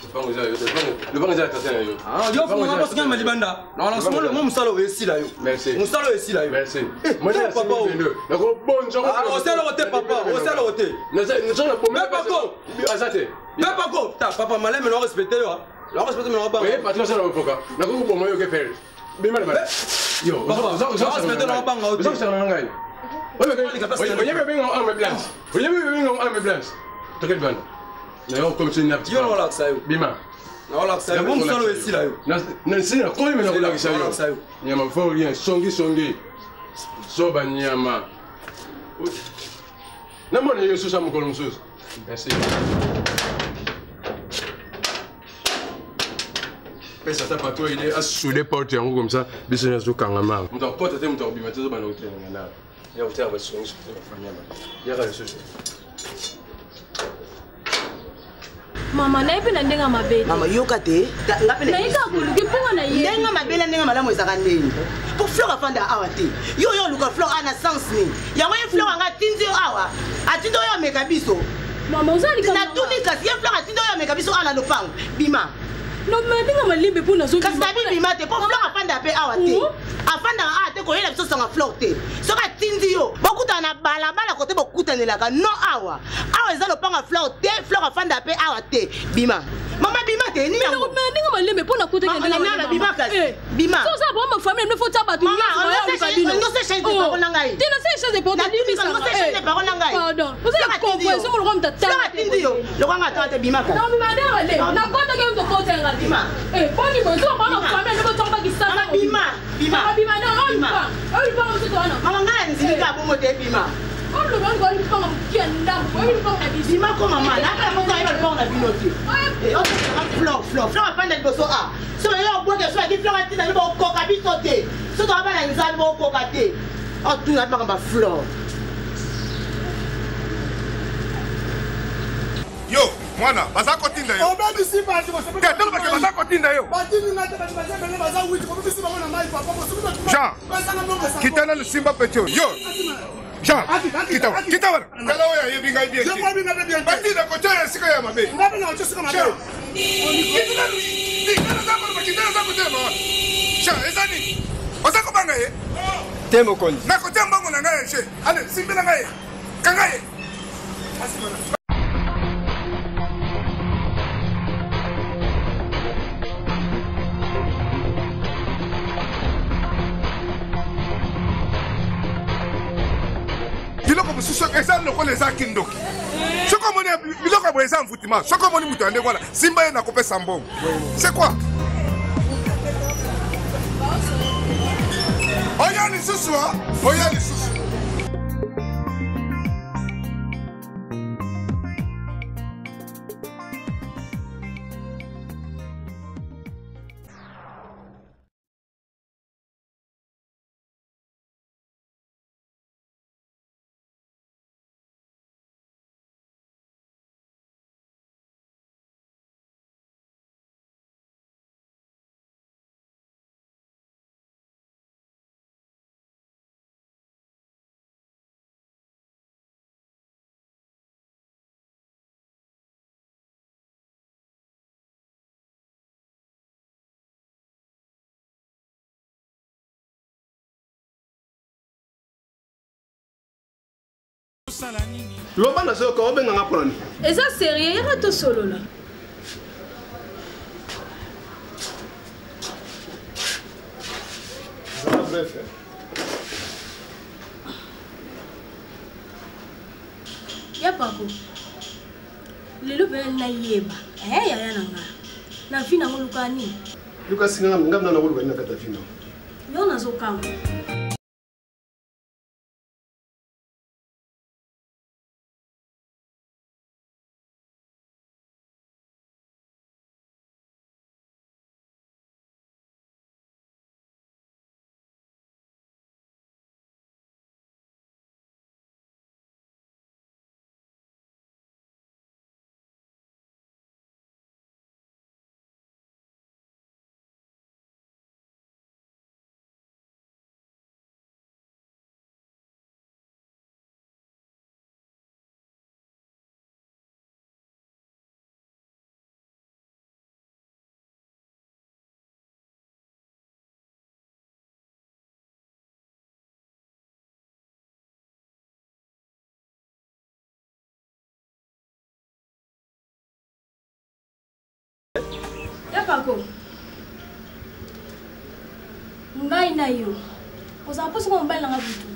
Lopango eza yo te. Lopango eza ya tata na yo. Ah, yo funga bosi kama libanda. Na na somo mo musala oyo esila yo. Merci. Musala oyo esila yo. Merci. Moi papa o. Nako bonjo. Ah, osala ko te papa, osala ko te. Naza naza na bombe. Papa. Aza te. Papa ko. Ta papa maleme na respecter yo. Na respecter na ba. Eh, patron sala ko Nako ko boma yo ke pere. Bima libanda. Yo, oza oza respecter na banga o. Oza sala na ngai. Oyebi benga arme blanche. Oyebi benga arme blanche. Toke libanda. Nayo comme c'est une Yo olakisa yo. Bima. Naolakisa yo. Mosala oyo esila yo. Na nsina koyi me nakolakisa yo. Nyama faut rien, songi songi. Zoba nyama. Namona yo susu mokolo mosusu. Merci. Pesa ata bato oyo ile asoude porte yango comme ça biso nyonso tokangama. Moto akota te, moto akobima te, ozobanda kotelenga na. Ya kotala basongi soki bafamia bato. Yaka lisusu. Mama, nayebi na ndenge ya mabe. Mama, yoka te. Nga mpe naye kaka koluki mponga na ye. Ndenge mabe na ndenge malamu ezalaka ndeni? Po Flore afanda awa te. Yo oyo oluka Flore awa na sens nini? Yango ye Flore anga atindi yo awa, atindi oyo ameka biso. Mama, oza likambo. Natuni kasi, ye Flore atindi oyo ameka biso awa na lopango. Bima. No, mais ndenge malembe mpo nazo. Kasi nabi bima te, po Flore afanda mpe awa te. Afandaka awa te, koyela biso sanga Flore te. Soki atindi yo, bokutana na balabala kote bokutanelaka, non awa. Awa eza lopango ya Flore te, Flore afanda mpe awa te. Bima. Mama, bima te, nini yango? Mais ndenge malembe mpo nakutaki Mama, ndenge nana, bima kasi. Bima. So oza vraiment famille, mais faut tia bato Mama, nyonso baya on luka sait bino. on sait changer de parole na ngai. Te, na sait changer de parole, Natuni limbisa on sait changer de parole na ngai. Pardon. Oza Flore na atindi yo. compréhension moko moto atanga Flore atindi yo. Lokwanga atanga te, bima kasi. Non, mais madame, allez, nakotaki yo moto okotanga te. Bima. Eh, boni boye, soki obanga famille, nde botonga kisasa. Mama, bima. Bima. Mama, bima, non, oyo Bima. lupa. Oyo lupa mosusu wana. Mama, ngai na ndimi kaka bongo te, bima. Oyo lupa, oyo lupa moke ya ndambo, oyo lupa na biso. Bima ko mama, na kala moko ayeba lupango na bino te. Eh, oyo Flore, Flore, Flore afanda liboso a. Soki oyo obweke, soki ati Flore atinda bino bokoka biso te. Soki toza bana Nzambe bokoka te. Otuna makambo ya Flore. Yo, mwana, baza kotinda yo. Obebisi bato, Te, toloba ke baza kotinda yo. Batindi nga te, bato baza ebele, baza witi, bobebisi bango na mai, papa, bosoki bato. Jean, Basanga mbongo sa. kita nanu simba pete oyo. Yo, Jean, kita wana, kita wana. Tala oyo ayebi ngai bien Yo te. mwa bino bien te. Batinda kotia ya esika ya mabe. Nga mpe na kotia esika mabe. Jean, kita nanu, kita naza koloba, kita naza kotelema wana. Jean, eza nini? Oza kobanga ye? Te mokonzi. Nakotia mbongo na ngai ya je. Ale, simbela ngai ye. Kanga ye. Biloko mosusu eza lokola eza kindoki. Soki omoni biloko ya boye eza mvutima, soki omoni moto ya ndenge wana, simba ye, nakopesa mbongo. C'est quoi? Oya lisusu, oya lisusu. Loba nazoyoka obenganga mpona nini? Eza sérieux, yaka tosolola. Zala bref. Eh. Ya pako. Lelo mpe nayeba. Eh yaya na nga. Na vie nango luka nini? Luka singa nga nga na koluka nini na kati ya vie nango. Yo nazokamwa. Ya Paco, ngai na yo ozala mposa koma mobali nanga butu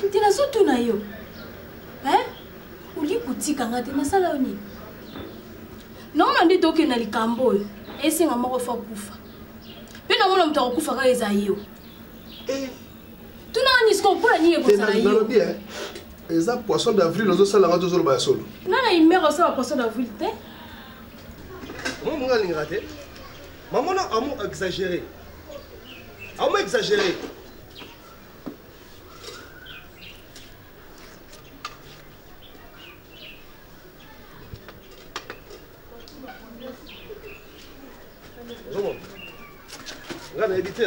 te nazotuna yo olingi kotika nga te nasala yo nini naona nde tokende na likambo oyo esenga moko fo akufa mpe namona moto akokufa kaka eza yo eh. tunaka nini sikoyo mpo na nini ekozala yo eh, eza poisson d'avril ozosala nga tozoloba ya solo nga na imere osala poisson d'avril te mwa monga alingaka te mamona amo exagéré amo exagéré ozomona nga nayebi te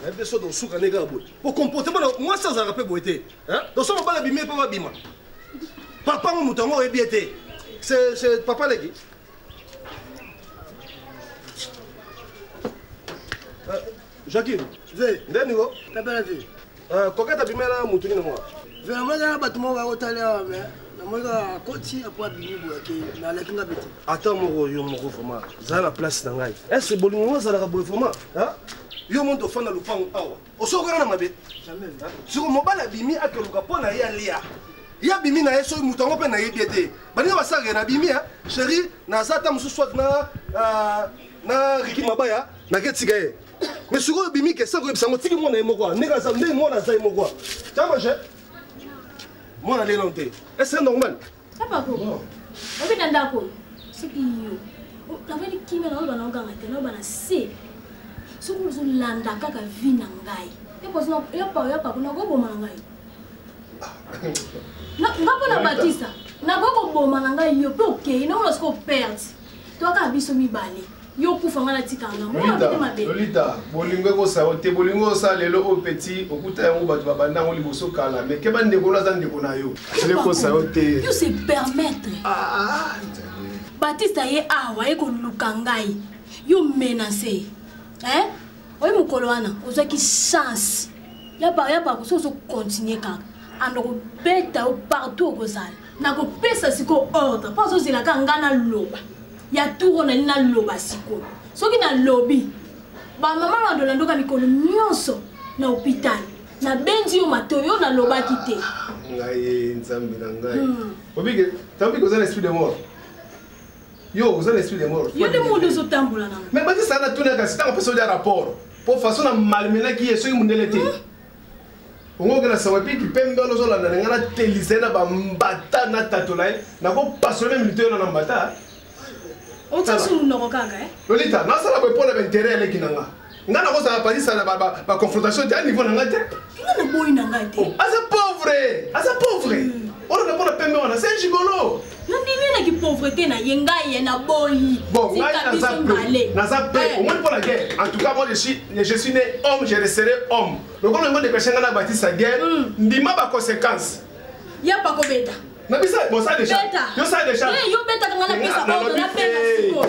nayebi te so tosuka nde kaka boye po comportement na mwasi azalaka mpe boye te toso mobali abimi mpe babima papa ngo moto yango oyebi ye te c'est papa leki euh, jacquine nde niko Coquette abimela mutu nini mwa? Vraiment na bato moko bakotala awa mais namoni kaka akoti apo abimi boye ake mais alaki nga mpe te. Ata moko yo moko vraiment zala na place na ngai. Est-ce bolingo ngo azalaka boye vraiment? Hein? Yo moto ofanda lopango awa. Osokana na mabe? Siko mobali abimi akeluka mpo na ye alia. Ye abimi na ye soki moto yango mpe nayebi ye te. Baninga basalaka na abimi chérie naza ata mosusu soit na euh, na Ricky Mabaya naketika ye. Mais sikoyo obimi ke sako oyebisa yango tiki mwana ye moko ndenge aza ndenge mwana aza ye moko tama je mwana lelo te est ce normal papa ko obi na ndako soki yo navandi kimia na oyo banaoganga te na oyo bana se soki ozolanda kaka vi na ngai yapako nakoboma na ngai nga mpo na batisa nakoki koboma na ngai yo mpe okei naona soki operde toyaka biso mibale yo kufa nga natika nga mwana mpe mabe lolita bolingo ekosa yo te bolingo osala lelo oyo peti okuta yango bato babanda yango liboso kala me keba ndeko oyo aza ndeko na yo ekosa yo te yo se permettre ah, ah, batiste aye awa aye koluka ngai yo menace eh? oye mokolo wana ozwaki chance ya bakoso ozokontinue kaka ando kobeta yo partout okozala nakopesa sikoyo ordre mpo azozela kaka ngai naloba ya tour oyo nalingi naloba sikoyo soki nalobi bamama bandolandoka mikolo nyonso na hôpital nabendi yo matoi oyo nalobaki te ngai nzambe na ngai hmm. obike tambike oza na esprit de mort yo oza na esprit de mort yo nde mundu ozotambola nango mais batisala natuna kasi ntango apesa olia rapport mpo façon na malmenaki ye soki mondele te hmm. Ongo okenda sango epi kipembe wana ozolanda na ngai natelisa ye na bambata natatola ye nakopasola meme litoyo na mbata otiasu monoko kaka eh? lolita nasala boye mpo na baintere ya leki na nga ngai nakozala palisa na baconfrontation te a niveau na ngai te nga naboyi na ngai te oh, aza pauvre aza pauvre hmm. olanda mpo na pembe wana c'est un gigolo nandimi na kipauvreté na ye ngai ye naboyi bon ngai naza pe naza pe eh. omoni mpo na guerre en tout cas moi je suis je suis né homme je resterai homme lokola yango ndeko eshenga na batisa guerre hmm. ndima ba conséquences ya pa kobeta na bisa bon ça déjà yo ça déjà eh yo beta nga na pesa ordre na pesa siko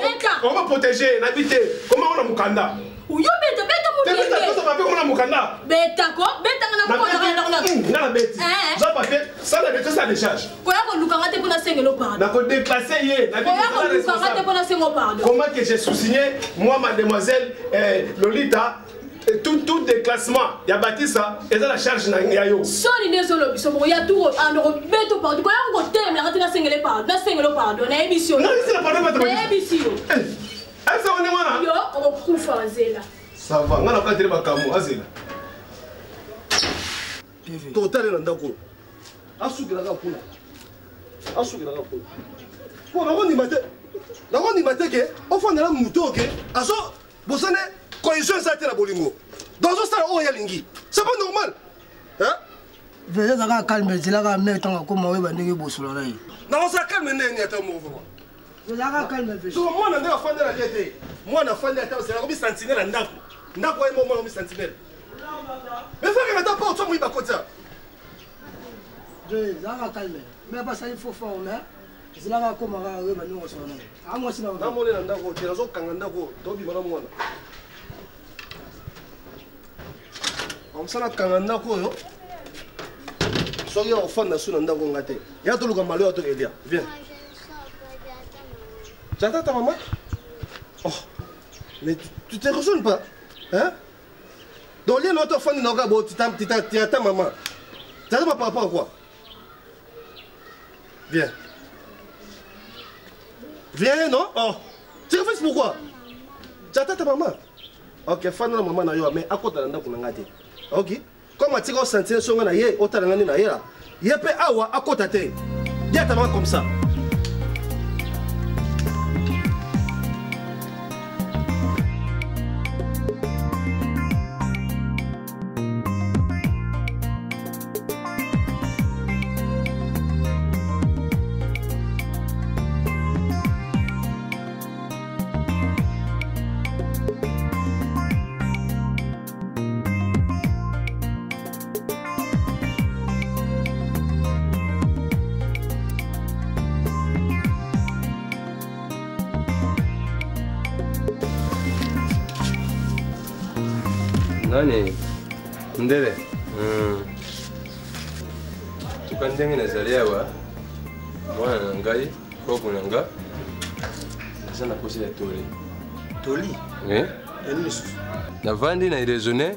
beta on va protéger na bite comment on a mukanda yo beta beta mutenge te beta to ba pe na mukanda beta ko beta nga na ko na na nini nga nabeti Eh. zwa papier sala de tosala décharge Koya koluka nga te mpo nasengelo pardon. nakodéclasse ye nabi Koya kozala koluka nga te responsable. mpo nasengo pardon. Comment que j'ai sous-signé, moi, mademoiselle Lolita, tout, tout déclassement, ya Batista, et ça la charge na ya yo. Soni nde ezolobisa bongo ya tour ando kobeto pardon. Koya kotelemela nga te nasengele pardon. Nasengelo pardon. Nayebisi yo. Non, c'est la pardon, maître. Nayebisi yo. Est-ce qu'on est wana? Yo okokufa nzela. Ça va, nga na katele makambo azela. Totale na ndako. Asukelaka kuna. Asukelaka kuna. Po nakondima te. Nakondima te ke ofandela moto oke azo bosane cohésion eza te na bolingo. Donc azosala oyo alingi. C'est pas normal. Hein? Veza ezalaka calme ezelaka mare ntango akóma oyeba ndenge ebosola na ye. Nakozala calme ndenge ata moko vraiment. Ezalaka calme. So mwana ndenge afandela ye te. Mwana afandi ata osela komi sentinelle na ndako. Ndako ye mwana komi sentinelle. Mais faut que ata porte so moyiba kota. Ezalaka calme me basali faux fort mais ezelaka akóma kaka oyeba ndenge osola na ye. Amwasi na Namoni na ndako te nazokanga ndako tobima na mwana. Amosala kanga ndako oyo. Soki ofanda su na ndako nga te. Ya toluka malo ya tokelia. Viens. J'attends ta maman. Oh. Mais tu te raisonnes pas. Hein? Donc, lien notre fan n'a pas tu attends maman. Tu attends par rapport à quoi? Viens. Viens, non? Oh. Tu refuses pourquoi? Tu attends ta maman. Ok, fan na maman na yo, mais à côté na ndako na nga te. Ok? Comme tu as senti son na ye, otala ngani na ye là. Ye pe awa à côté te. Dis à ta maman comme ça. Nani ndele tuka ndenge nazali awa mwana na ngai koko na nga naza na posa ya toli toli Eh? Ya nini lisusu? Navandi na raisonne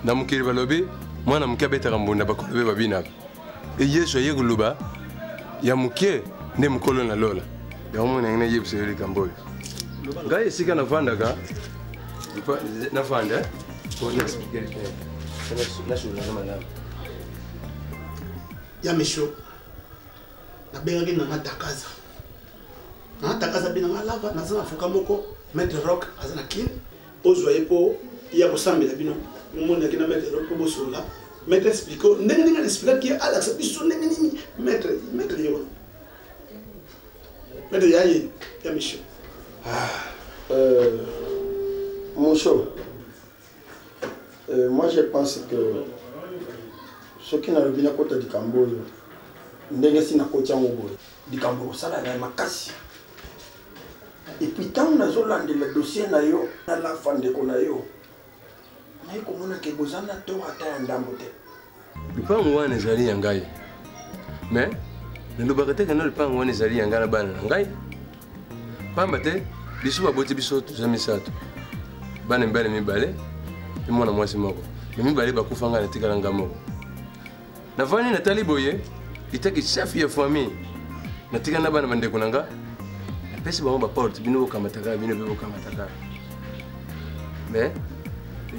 na mokili balobi mwana moke abetaka mbunda bakolo mpe babinaka e yesu aye koloba ya moke nde mokolo na lola yango mona yango nayebisa yo likambo oyo ngai esika navandaka navanda po naexplike nasolana malamu Ya misho nabengaki nanga takaza nanga takaza mpe nanga lava naza na foka moko maître rock aza na kine ozwa ye mpo ya kosambela bino omonaki na maître rock mpo bosolola maître explike ndenge ndenge aexplikaki ye alakisa biso ndenge nini maître maître ye wana maître ya ye ya misho. Moucho, moi je pense que soki nalobi nakota likambo oyo ndenge si nakoti yango boye likambo ekosala ngai makasi epuis ntango nazolandela dossier na yo nalafa ndeko na yo naye komona ke boza na tort ata ya ndambo te. Lupango wana ezali ya ngai mais nalobaka te kena lupango wana ezali ya ngai na bana na ngai pamba te biso baboti biso toza misato bana mibale mibale mpe mwana mwasi moko me mibale bakufa ngai natikala ngai moko navandi natali boye etaki chef ya famille natikali na bana bandeko na nga napesi bango baporte bino bokamataka bino mpe bokamataka mais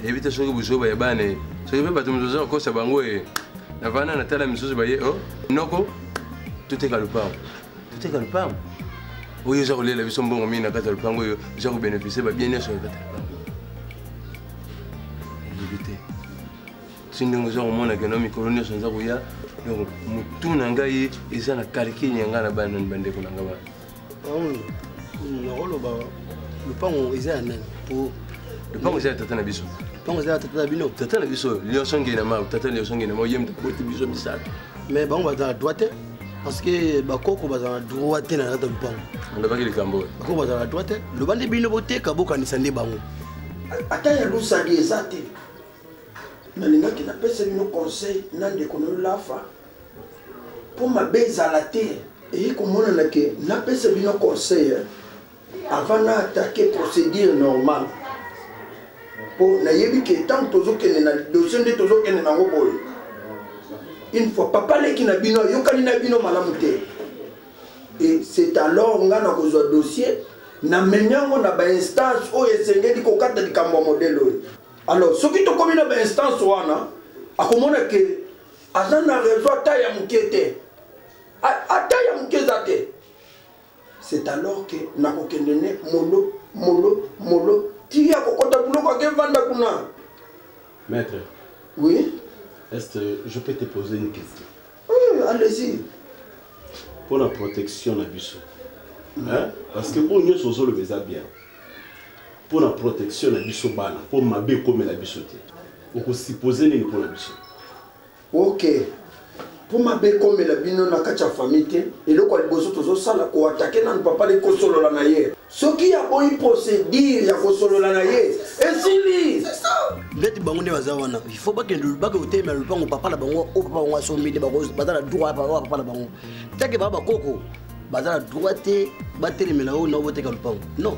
nayebi te soki buzoba ya bana ye soki mpe bato mosusu bakosa bango ye navanda natala misusu baye o noko toteka lupango toteka lupango oyo oza kolela biso mbongo mingi na kati ya lupango oyo oza kobeneficie babien nyonso na kati ya lupango nayebi te ti ndenge oza komona keno mikolo nyonso naza koya donc motu na ngai eza na calcul ya ngai na bana bandeko na ngai bana nakoloba lopango eza ya nani po lopango eza ya tata na biso lopango eza ya tata na bino tata na biso lionso ngei na mau tata lionso ngei na mau ye moto aboti biso misato mais bango bazala droit te parce que bakoko bazala droit te na kati ya lopango alobaki likambo oyo bakoko bazala droit te loba nde bino boteka bokanisa nde bango ata ya lusali eza te. Nalingaki napesa bino conseil na ndeko na yo Lafa mpo mabe ezala te. Eye komonana ke napesa bino conseil avant na attaquer procédure normale mpo nayebi ke ntango tozokende na dossier nde tozokende nango boye une fois papa leki na bino ayokani na bino malamu te et c'est alors nga nakozwa dossier namemi yango na bainstance oyo esengeli kokata likambo ya modele oyo alors soki tokomi na bainstance wana akomona ke aza na raison ata ya moke te ata ya moke eza te c'est alors que nakokende ne molo molo molo ti akokota biloko akevanda kuna. Maître. Oui. Est-ce que je peux te poser une question? Oui, allez-y. Pour la protection na biso. Hein? Parce que oyo nyonso ozoloba eza bien. Pour la protection na biso bana, mpo mabe ekomela biso te. Okosupose nini mpo na biso? Ok. Mpo mabe ekomela bino na kati ya famille te, eloko ya liboso tozosala koatake nanu papa le kosolola na ye. Soki aboyi procédure ya kosolola na ye, esili. Ndeti bango nde baza wana, il faut bakende bakende kotelemela lopango papa na bango oyo papa bango asombi nde baza na droit ya papa na bango. Tant que baa bakoko baza na droit te batelemela oyo nao boteka lopango. Non,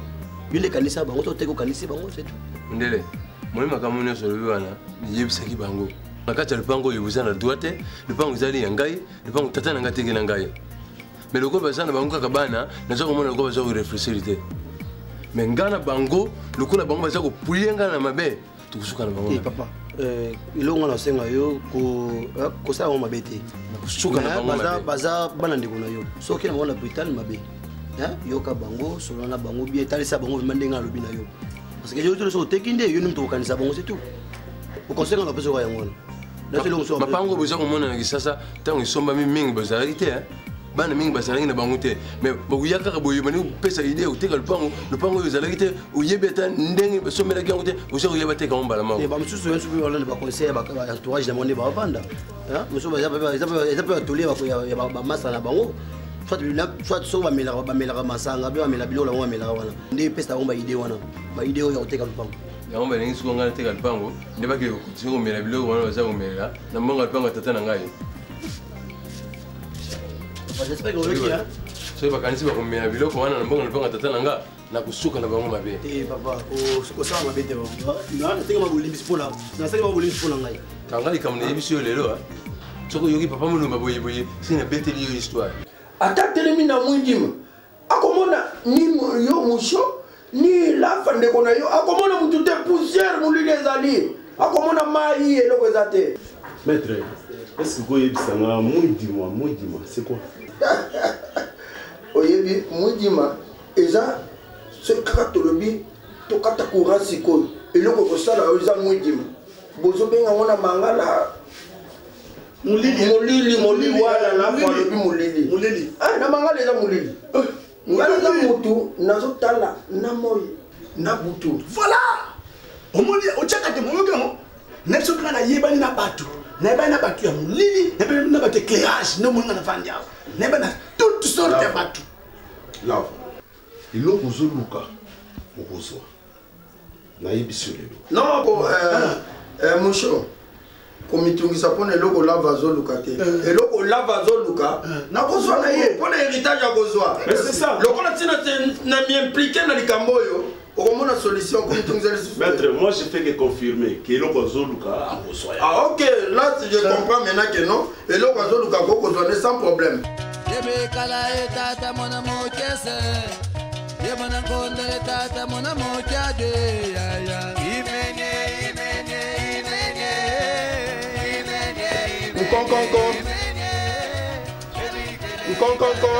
yo nde kanisa bango to teka okanisi bango c'est tout. Ndele, moni makambo nyonso olobi wana, nayebisaki bango. Na kati ya lopango oyo boza na droit te, lopango ezali ya ngai, lopango tata na ngai ateki na ngai. Mais lokola baza na bango kaka bana, naza komona lokola baza koreflechir te. Mais ngai na bango, lokola bango baza kopuye ngai na mabe, tokosuka na bango. Eh, papa, euh, eloko nga nasenga yo euh, kosala bango mabe te. Nakosuka na bango mabe. Baza bana ndeko na yo. Soki na bango na brutal mabe. Yoka bango, solola na bango bien, talisa bango vraiment ndenge alobi na yo. Parce que yo soki oteki nde yo nde moto okokanisa bango c'est tout. Okonseil nga napesa yo yango wana. Mapango boza komona na Kisasa ntango esombami mingi bazalaki te, bana mingi bazalaki na bango te, mais bakoya kaka boye bandi kopesa idée ya koteka lopango, lopango oyo ezalaki te, oyebi ata ndenge basombelaki yango te, oza koya bateka yango mbala moko. Bamosusu yo soki olanda baconseil ya entourage na bango nde bavanda, mosusu eza mpe batoli ya bamasa na bango, soit soki bamelaka masanga mpe bamela biloko na bango bamelaka wana nde epesa bango baide wana, baide oyo ya koteka lopango. Yango balingi sikoyo ngai nateka lopango nde bakende kokontinue komela biloko wana baza komelela na mbongo ya lopango ya tata na ngai. Soki bakanisi bakomela biloko wana na mbongo ya lopango ya tata na ngai, nakosuka na bango mabe. Te papa, kosala mabe te papa. Nasenga bolimbisi mpo nasenga bolimbisi mpo na ngai. Kanga likambo nayebisi yo lelo, soki oyoki papa Molomba boyeboye, si nabeteli yo histoire. Ata atelemi na mwindima akomona ni yo musho ni lafa ndeko na yo akomona mutu te, poussière molili ezali, akomona mai eloko eza te. Maître, est-ce que koyebisa nga mwidima, mwidima c'est quoi? Oyebi mwidima eza soki kaka tolobi tokata courant sikoyo, eloko ekosala oyo eza mwidima, bozobenga ngo na mangala molili, molili, molili wana na alobi molili, molili na mangala eza molili. Ngai naza motu nazotala na moi na butu. Voilà, omoni otyaka te moyoki yango na biso kaka nayebani na bato, nayebani na bato ya molili, nayebani na bato éclairage, nde omoni nga navandi awa, nayebani na toute sorte ya bato. Love, eloko ozoluka okozwa, nayebisi yo lelo. Non, po mosho komitungisa mpona eloko lava azoluka te, eloko lava azoluka nakozwa na ye mpona héritage akozwa. Lokola ntina na miimplike na likambo oyo, okomona solution, komitungisa lisusu. Maître, moi je fais que confirmer que eloko azoluka akozwa. Ah ok, là je comprends maintenant que non, eloko azoluka akokozwa ne sans problème. Yebekala ye tata mwana mokese ye mwana nkonda ye tata mwana mokiade yaya Imene imene imene imene. Nkonkonko nkonkonko.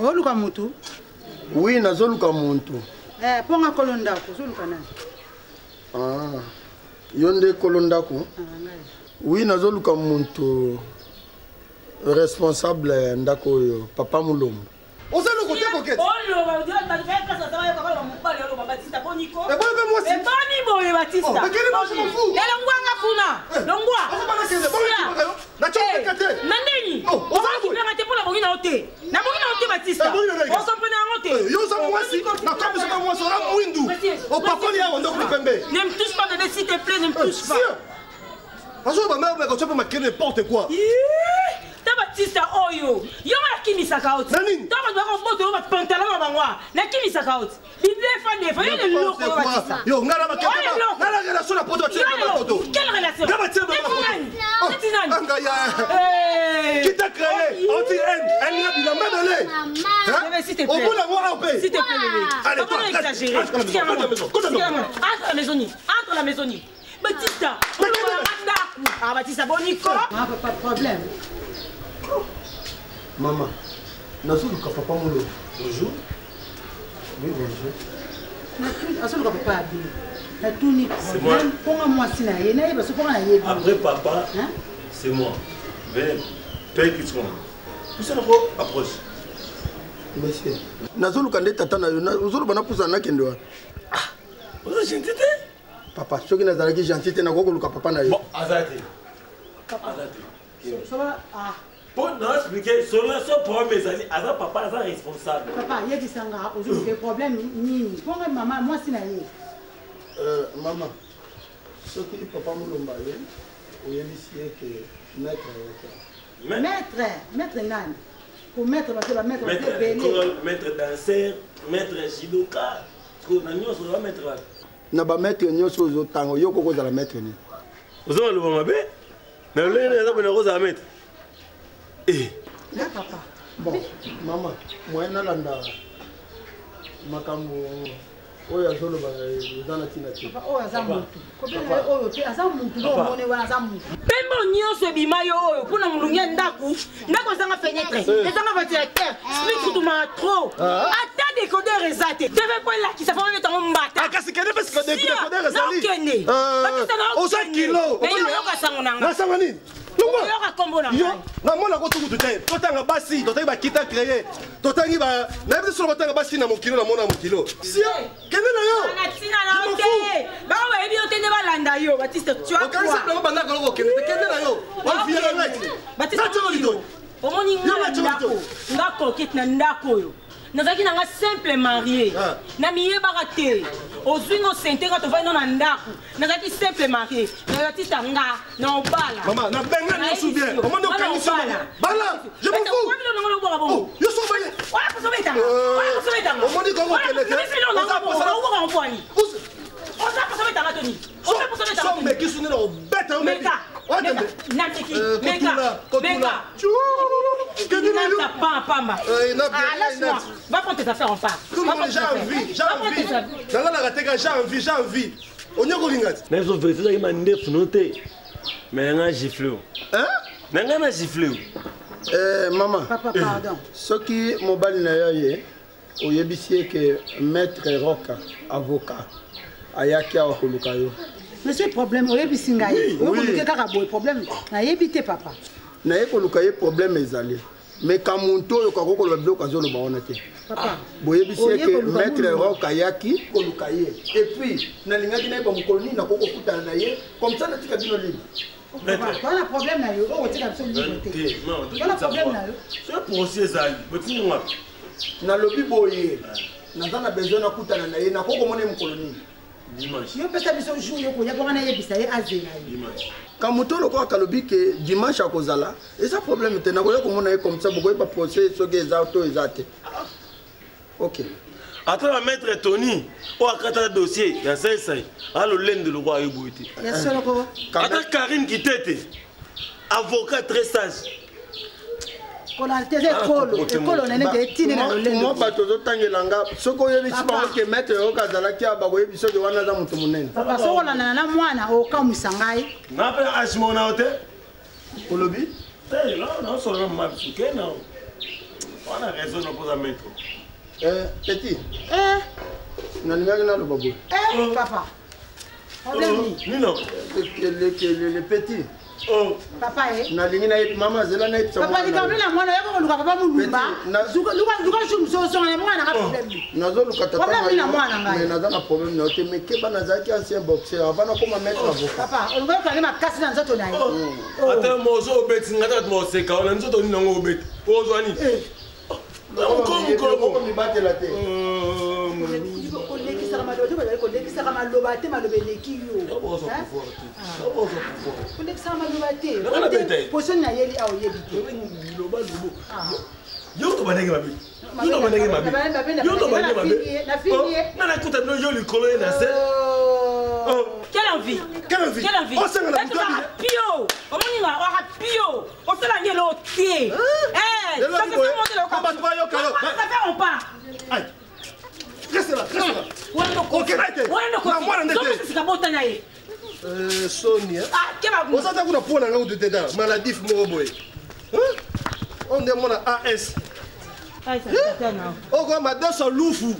Oluka mutu? Oui, nazoluka muntu. Eh, mpo nga kolo ndako, ozoluka nani? Ah, yo nde kolo ndako? Ah, ngai. Oui, nazoluka muntu responsable ya ndako oyo, papa Mulombo. Oza eloko te, Kokete. Oloba, bato bayekasa bayoka baloba mobali oloba Batista boniko. Eboni mpe mwasi. Eboni boye Batista. Oh, bekeli mwasi mofu. Longwa nga kuna. Longwa. Ozo bana kende, bongo ekipaka yo. Na tshoko te. Ebongi na nani? Okomprene yango te. Yo oza mwasi, nakomisi oza mwasi, oza mwindu. Opakoli awa ndoko pembe. Ne me touche pas bébé s'il te plaît, ne me touche pas. Azo ba mère ko mpe makele n'importe quoi. Ta batista oyo yo nga nakimisaka yo ti ntango bato bakoboto yo bapantalon na bango nakimisaka yo ti bible efa defa yo leloko yo batista Yo nga na bakende nga na relation na poto batie na poto. Quelle relation? Nga batie na poto. Neti nani? Anga ya. Qui t'a créé? Anti haine, elle n'a bilamba belé. Bébé, s'il te plaît. Au bout la voix au pays. S'il te plaît, bébé. Allez, Papa, toi, on a exagéré. Entre la maison, entre la maison, entre la maison. Entre la maison, entre la maison. Batista, ah Batista, bon Nico. Ah papa, problème. Mama, nazoluka papa molo. Bonjour. Oui, bonjour. Azoluka papa ya bino. Natuni problème mponga mwasi na ye nayeba so mponga nayebi. Après papa, c'est moi. Venez, toi qui tu Pousse encore, approche. Monsieur, nazoluka nde tata na yo, ozoloba napusana nakende wapi? Oza gentil te? Papa, soki nazalaki gentil te nakoki koluka papa na yo. Aza te. Aza te. Mpo na explike solo so problème ezali aza papa aza responsable. Papa, yebisa nga ozoluka problème nini? Mponga mama mwasi na ye. Mama, soki papa molomba ye oyebisi ye ke maître ayaki. Maître, maître nani? Ko maître bato ba maître bato ebele. Maître danseur, maître judoka, na nyonso oza maître wapi? Na bamaître nyonso ozotanga yo koko ozala maître nini? Oza maloba mabe na lolenge nini aza boye nakozala maître? Na papa. Bon, mama, moyen nalanda makambo oyo azoloba eza na ntina te. Papa, oyo aza mutu. Kobela ye oyo te, aza mutu nde omoni wana aza mutu. Pembe nyonso ebima yo oyo mpona molungi ya ndako ndako ezanga fenêtre ezanga ventilateur split kutumaka trop ata décodeur eza te tv mpo elakisa fo babeta yango mbata kasi kende mpe sika décodeur ezali okende oza kilo oyoka sango na nga na sango nini oyoka kombo na ngai namona ko tukutu te totanga basi totangi bakita créé totangi ba nayebi te solo kotanga basi na mokilo namona mokilo sia kende na yo na ntina na yo te bango bayebi yo te nde balanda yo batiste tu as okanisi biloko bandaka loko okende te kende na yo oviela ngai te natiko litoi omoni nga na ndako nga kokete na ndako oyo nazalaki na nga simple marie na miyebaka te ozwi ngo sente nga tovandi no na ndako nazalaki simple marie na batista nga na obala mama na benga nyonso bien omoni okanisi bala je m'en fous yo so baye oya kosobetanga oya kosobetanga omoni kongo okende te oza oza kosobetanga toni oza kosobetanga so meki suni na obeta yo meka nameki meka meka pamba laisse-moi va prendre tes affaires en part tout le monde j'ai envie j'ai envie nangalaka te ka j'ai envie j'ai envie onyokolinga ti na biso verité ezalaki mandefu no te mais nanga gifle o na ngai na gifle o mama papa pardon soki mobali na yo ye oyebisi ye ke maître roka avocat ayaki awa koluka yo monsieur problème oyebisi ngai oyokoluke kaka boye problème nayebi te papa naye koluka ye problème ezali me ka moto oyo kako koloba biloko azoloba wana te boyebisi ye ke maître rock ayaki koluka ye et puis nalingaki nayeba mokolo nini nakoki kokutana na ye comme ça natika bino libre wana problème na yo oyo otika biso libre te wana problème na yo soki procès ezali botindi wapi nalobi boye naza na besoin nakutana na ye nakoki komona ye mokolo nini yo pesa biso jour yo koya bonga nayebisa ye azela ye ka moto lokola kalobi ke dimanche akozala eza problème te nakoya komona ye comme ça bokoyeba procès soki eza to eza te ok ata ba maître tony oyo akata dossier ya saisai alolende lokola ye boye te ata karine kitete avocat très sage mo bato ozotangela nga soki oyebisi bango ke maître yoka azalaki awa bakoyebi soki wana aza moto monene papa soki olandana na mwana okamwisa ngai nga mpe age mona yo te olobi te naosolola mama biso ke na wana raison napoza maître petit nalingaki naloba boye papa problème nino le petit papa e nalingi nayebi mama zela nayebisa papa likambo na mwana oyaka koluka papa mulumba luka jour mosusu ozonga na mwana nanga problème nazoluka Problème na mwana ngai. mais naza na problème na yo te mais keba nazalaki ancien boxeur avant nakoma maître avocat papa olinga okanga makasi na nzoto na ye ata mozo obeti nga ata bato baseka wana nzoto nini yango obeti ozwa nini Okomibatela te. Kolekisaka maloba te, bazali kolekisaka maloba te, maloba eleki yo. Kolekisaka maloba te. Position nayeli awa oyebi te. Yo to bandenge mabe. Yo to bandenge mabe. Yo to bandenge mabe. Nga nakuta bino yo likolo ye na se. Quelle envie! Quelle envie! Quelle envie! Oh, c'est la Ozalaka pio! Omoni nga ozalaka pio! Osala nge eloko te! Eh, Lelo ça fait boye. monter le Ko bato bayoka yo. Ça fait on part. Aïe. Reste là, reste là. Wana ndoko. Ok, right. Wana ndoko. Na mwana ndete. Zongo sika bota na ye. Soni, hein. Ah, keba. Oza ta kuna pona nga kutu te tala. Maladif moko boye. Hein? On nde mona AS. Oko madeso lufu.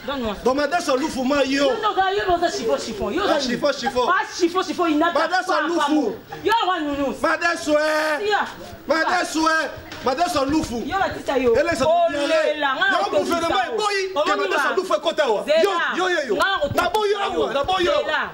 Donne-moi. Bon madeso lufu ma yo. Yo ndoka yo boza chiffon chiffon. Yo Ah, chiffon, chiffon. Ah chiffon chiffon inata. Madeso lufu. Yo wa nunu. Madeso eh. Sia. Madeso eh. Madeso lufu. Yo batisa yo. Elesa Olela, nga na Yango gouvernement eboyi ke madeso lufu ekota awa. Yo yo yo yo. Naboyi awa, naboyi awa. Zela.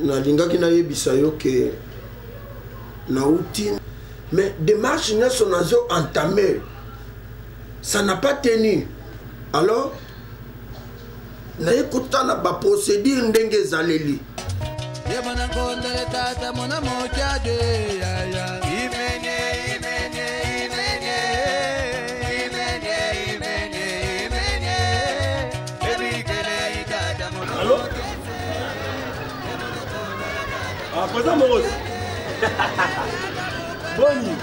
Nalingaki nayebisa yo ke nauti, mais démarche nyonso nazo entame, ça n'a pas tenu. Alors naye kotala baprocédure ndenge ezaleli. Ye mwana nkondele tata mwana mokiade yaya. Imenye imenye imenye imenye imenye imenye ebikele itata mwana. Allô? Ah, président Moros. Boni.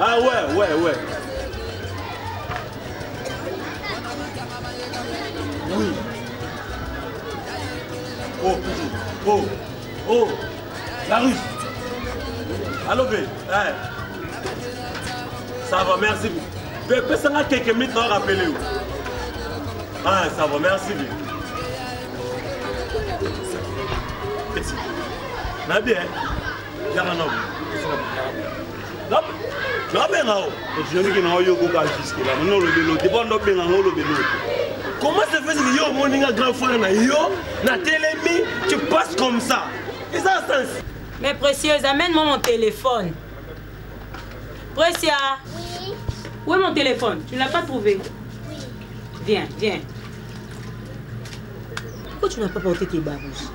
Ah ouais, ouais, ouais. Oui. Oh, putain. Oh, oh. La russe. Allô, B. Eh. Ça va, merci. B, personne n'a quelques minutes à rappeler. Ah, ça va, merci. B. Na bien. Yaka na. Nabenga o. Ozoki na oyo koka jusque là. Non lobelo te bon obenga ngo lobelo. Comment se fait-il que yo omoni nga grand frère na yo na telemi, tu passes comme ça? Eza sens. Mais précieuse, amène-moi mon téléphone. Précia. Oui. Où est mon téléphone? Tu ne l'as pas trouvé? Oui. Viens, viens. Pourquoi tu n'as pas porté tes babouches?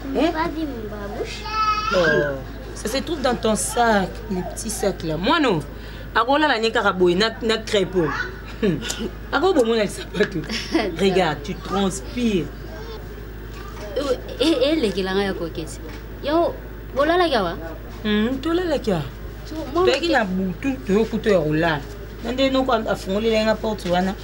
Je n'ai pas vu mon babouche. Oh, ça se trouve dans ton sac, le petit sac là. Moi non. Akola la nyeka kaboy na na crêpe. Ako bomo na sapato. Regarde, tu transpires. Eh lekela nga ya koketi. Yo bolalaki awa? Tolalaki awa. Toyaki na butu toyokuta ya kolala. Na nde noko afungoleli nga porte wana.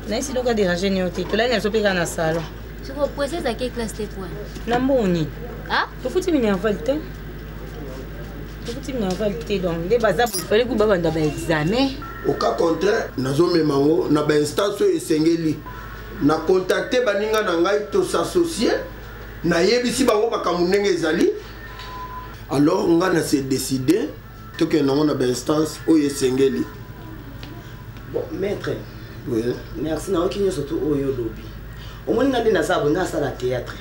Nayesi noko aderange nio te. Tolali na biso mpe kaka na salon. Siko presse ezalaki classe te point. Na mbongo nini? Ah? Tofuti minerval te. Tofuti minerval te donc nde baza boye fallait ku babanda ba examen. Au cas contraire, nazomema yango na bainstance oyo esengeli. Na contacte baninga na ngai, tosassocie, nayebisi bango makambo ndenge ezali. Alors nga na se décide tokende yango na bainstance oyo esengeli. Bon, maître. Oui. Merci nayoki nyonso tu oyo olobi. Omoni nga nde naza boye, nga asala théâtre.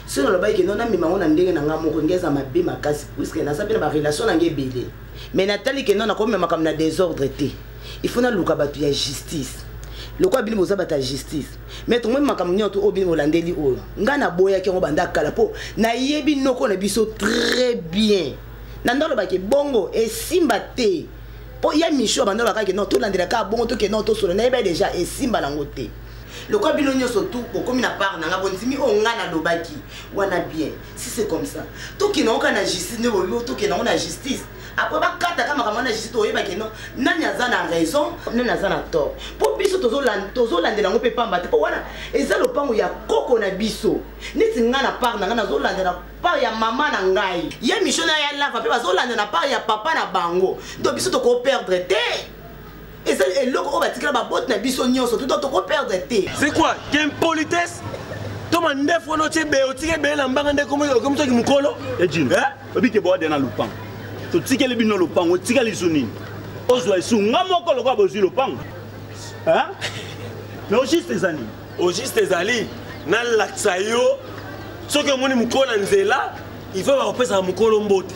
Soki nalobaki ke non, namema yango na ndenge na nga moko, nge eza mabe makasi, puisque naza mpe na barelation na nga ebele. Mais natali ke non, nakomema makambo na désordre te. Il faut naluka bato ya justice. Lokola bino boza bato ya justice. Maître, omoni makambo nyonso oyo bino bolandeli oyo. Nga naboyaki yango banda kala mpo nayebi noko na biso très bien. Na ndalo alobaki bongo esimba te. Po ya Michou abanda alobaka ke non, tolandela kaka bongo, toke non, tosola. Nayebi déjà esimba nango te. Lokola bino nyonso tu bokomi na part na nga, bondimi oyo nga nalobaki wana bien. Si c'est comme ça, tokende yango kaka na justice, nde boyebi tokende yango na justice. Après bakataka makambo wana justice, toyeba ke non, nani aza na raison, nani aza na tort. Mpo biso tozolandela yango mpe pamba te, mpo wana eza lopango ya koko na biso. Neti ngai na part na ngai nazolandela part ya mama na ngai, ye mission na ya lava mpe bazolanda na part ya papa na bango. Donc biso tokoperdre te, eza eloko oyo batikela baboti na biso nyonso tout, donc tokoperdre te. C'est quoi qu'impolitesse? To mandefu wana otie be otiki ebele na mbanga nde okomi soki mokolo. Ejino obike boade na lopango, totikeli bino lopango, otikali lisu nini? Ozwa esu nga moko lokola bozwi lopango. Mais au juste eza nini? Au juste ezali nalakisa yo, soki omoni mokolo na nzela, il faut bakopesaka mokolo mbote.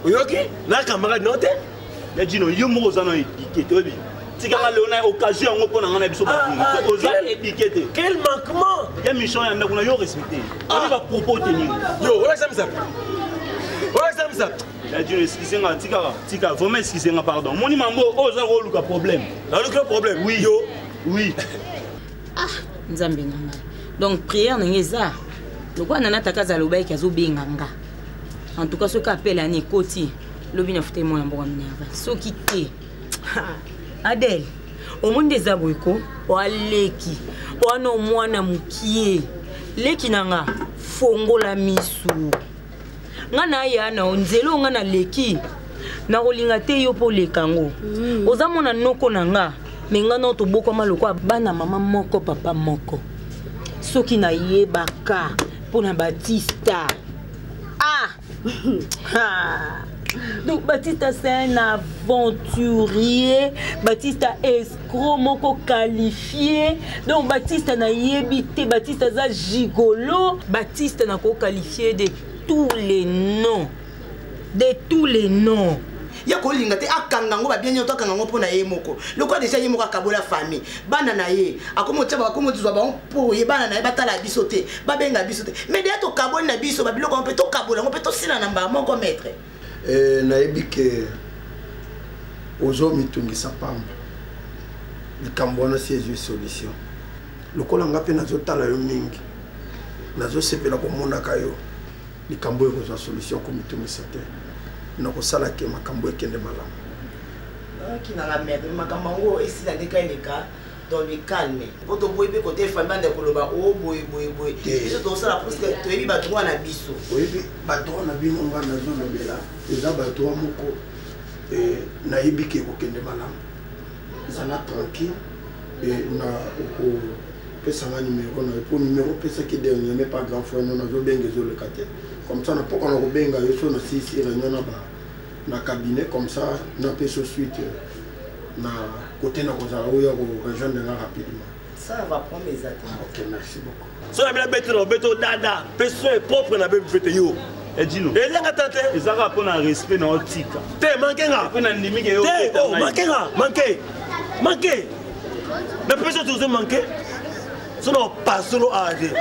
Oyoki na camarade no te? Ya Jino, yo moko oza na éduqué te, oyebi tikanga leo na occasion yango mpo na ngai na biso oza éduqué te. Quel manquement! Ya mission ya ndako na yo respecté, oyebi bapropos te nini? Yo olakisa misapi, olakisa misapi. Ya Jino, excuse nga, tikaka, tika vraiment, excuse nga, pardon. Omoni mambo oyo oza koluka problème. Naluki problème? Oui. Yo. Oui. Ah, nzambe na ngai. Donc prière na ngai eza lokola nana takaza alobaki azobenga nga. En tout cas soki appel ani ekoti lobi na futa mwana mboka minerva, soki te Adele omoni nde eza boye ko oaleki wana omwana mokie leki na nga, fongola misu nga na ya na nzela oyo nga naleki, nakolinga te yo mpo oleka yango. Oza mwana noko na nga, me nga nao tobokwama lokola bana mama moko papa moko. Soki nayebaka mpo na Batista, ah! Ah! Donc Batista, c'est un aventurier, Batista escroc moko qualifié. Donc Batista nayebi te, Batista aza gigolo, Batista nako qualifié de tous les noms, de tous les noms. Ye kolinga te akanga yango babien nyonso, akanga yango mpo na ye moko. Lokola deja ye moko akabola famille, bana na ye akomi otia, akomi ozwa bango mpo ye bana na ye batala biso te, babenga biso te. Mais deja tokaboli na biso babiloko yango mpe tokabola yango mpe tosila na mbala moko, maître. Nayebi ke ozomitungisa pamba, likambo wana si ezwi solution. Lokola nga mpe nazotala yo mingi, nazosepela komonaka yo, likambo oyo ekozwa solution, komitungisa te, nakosala ke makambo ekende malamu. Kinanga maître, makambo yango esila ndeka eleka dans le calme, po toboyi mpe kote famille banda koloba o boye boye boye. Biso tozosala puisque toyebi badroit na biso. Oyebi badroit na bino, nga nazolobela eza badroit moko, nayebi ke ekokende malamu. Zala tranquille, na okopesanga numero na yo, po numero opesaki dernièrement pas grand frère no, nazobenga ezoleka te. Comme ça na poko na kobenga yo so nasilisi réunion na ba na cabinet, comme ça napesa suite na côté na kozala oyo ya korejoindre nga rapidement. Ça va prendre eza te. Ok, merci beaucoup. So na bino beto na beto dada mpe so e propre na bebi fete yo. Ejino ezanga ta te. Eza kaka mpo na respect na otika te, manke nga mpe na ndimi ke yo te. Oh, manke nga, manke, manke na mpe so tozo manke so na opasolo awa te.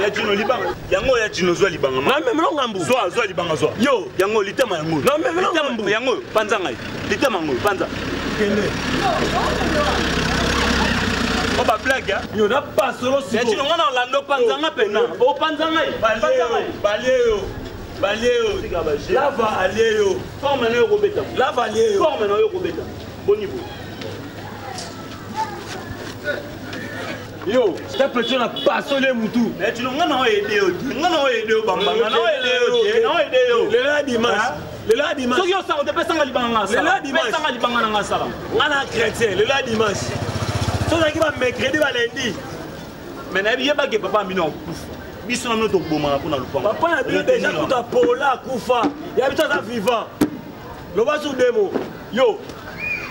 Ya Jino, libanga yango, ya Jino, zwa libanga. Namemelo ngambu. Zwa, zwa libanga, zwa. Yo yango litama yango. Namemelo ngambu. Yango panza ngai litama yango panza. Kende o bablague. Yo na pasolo siko. Ya Jino, nga na olanda opanza nga pena, opanza ngai, panza ngai. Balie yo, balie yo, lava alie yo. Forme na yo kobeta. Lava alie yo. Forme na yo kobeta boni boye. Yo ta petit na pasole mutu. Jino, nga na oyo yo te, nga na oyo yo bambanga na oyo yo te, na oyo yo. Lelo ya dimanche, lelo ya dimanche. Soki osaka te, pesanga libanga nga sala. Lelo ya dimanche. Pesanga libanga na nga sala. Nga na chrétien, lelo ya dimanche. So ozalaki ba mercredi, ba lundi. Mais nayebi yebake papa bino akufa, biso na bino tokobomana mpona lopango. Papa na bino deja kuta pola akufa, ya biso aza vivant. Loba su demo yo,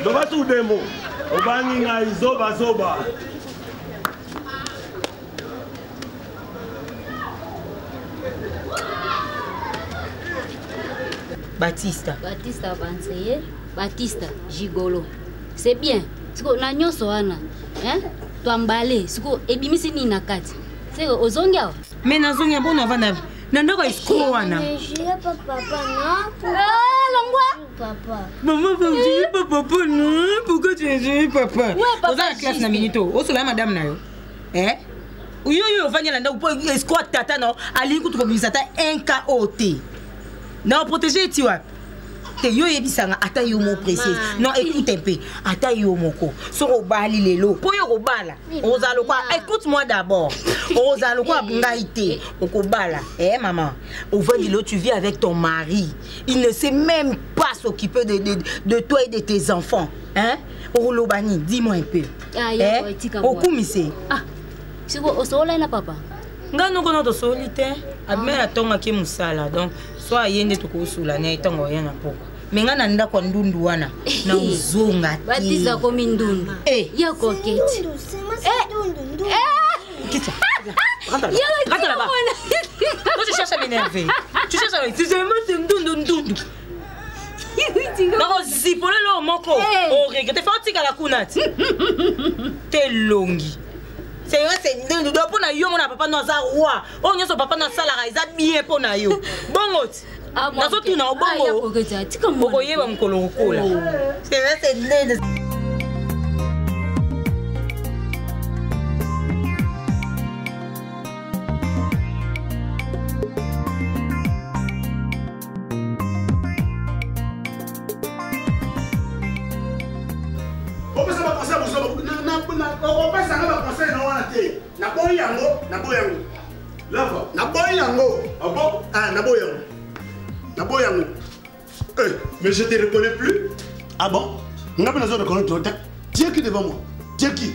loba su demo, obangi ngai zoba zoba. Batista. Batista Banseye, Batista gigolo. C'est bien. Siko na nyonso wana, hein? Twambale, siko ebimisi nini na kati? Siko ozongi awa? Me nazongi mpo navanda na ndako ya escroc wana. Ah, longwa. Papa. Maman, tu pas papa, non? Pourquoi tu es papa? Ouais, papa, Oza na classe na minute oyo. Osola madame na yo. Eh? Yo yo ovandi na ndako mpo escroc tata na yo alingi kutu kobimisa ata 1 ko te. Na protéger ti wapi? Te yo oyebisanga ata yo mo précise. Non, écoute un peu. Ata yo moko. Soki obali lelo, mpo yo kobala, ozala lokwa, écoute-moi d'abord. Ozala lokwa ngai te, okobala. Eh maman, ovandi lelo tu vis avec ton mari. Il ne sait même pas s'occuper de toi et de tes enfants. Hein? Okoloba nini? Dis-moi un peu. Ah, ya, Eh? tika mwana. Okumise. Ah, siko osoolai na papa Ngai noko na tosoli te, abimela atongaki mosala, donc so aye nde tokosula na ye ntango aya na pokwa. Me ngai na ndako ya ndundu wana na ozonga te. Batista akomi ndundu ya koketi. Kitcha. Rentre là-bas. Rentre là-bas. Toi, tu cherches à m'énerver. Tu cherches à m'énerver. C'est ndundu ndundu. Nakozipola eloko moko oregrete fa otikala kuna ti te elongi c'est ndundu do mpo na yo mona papa no aza roi oyo nyonso papa no asalaka eza bien mpo na yo bongo ti nazotuna yo bongo okoyeba mokolo kokola c'est ndundu. Opesa baconseil okopesanga baconseil na wana te. Naboyi yango, naboyi yango. Lava. Naboyi yango. Ah bon? Ah, naboyi yango, naboyi yango. Eh, mais je te reconnais plus. Ah bon? Nga mpe nazo reconnaître te. Tu es qui devant moi? Tu es qui?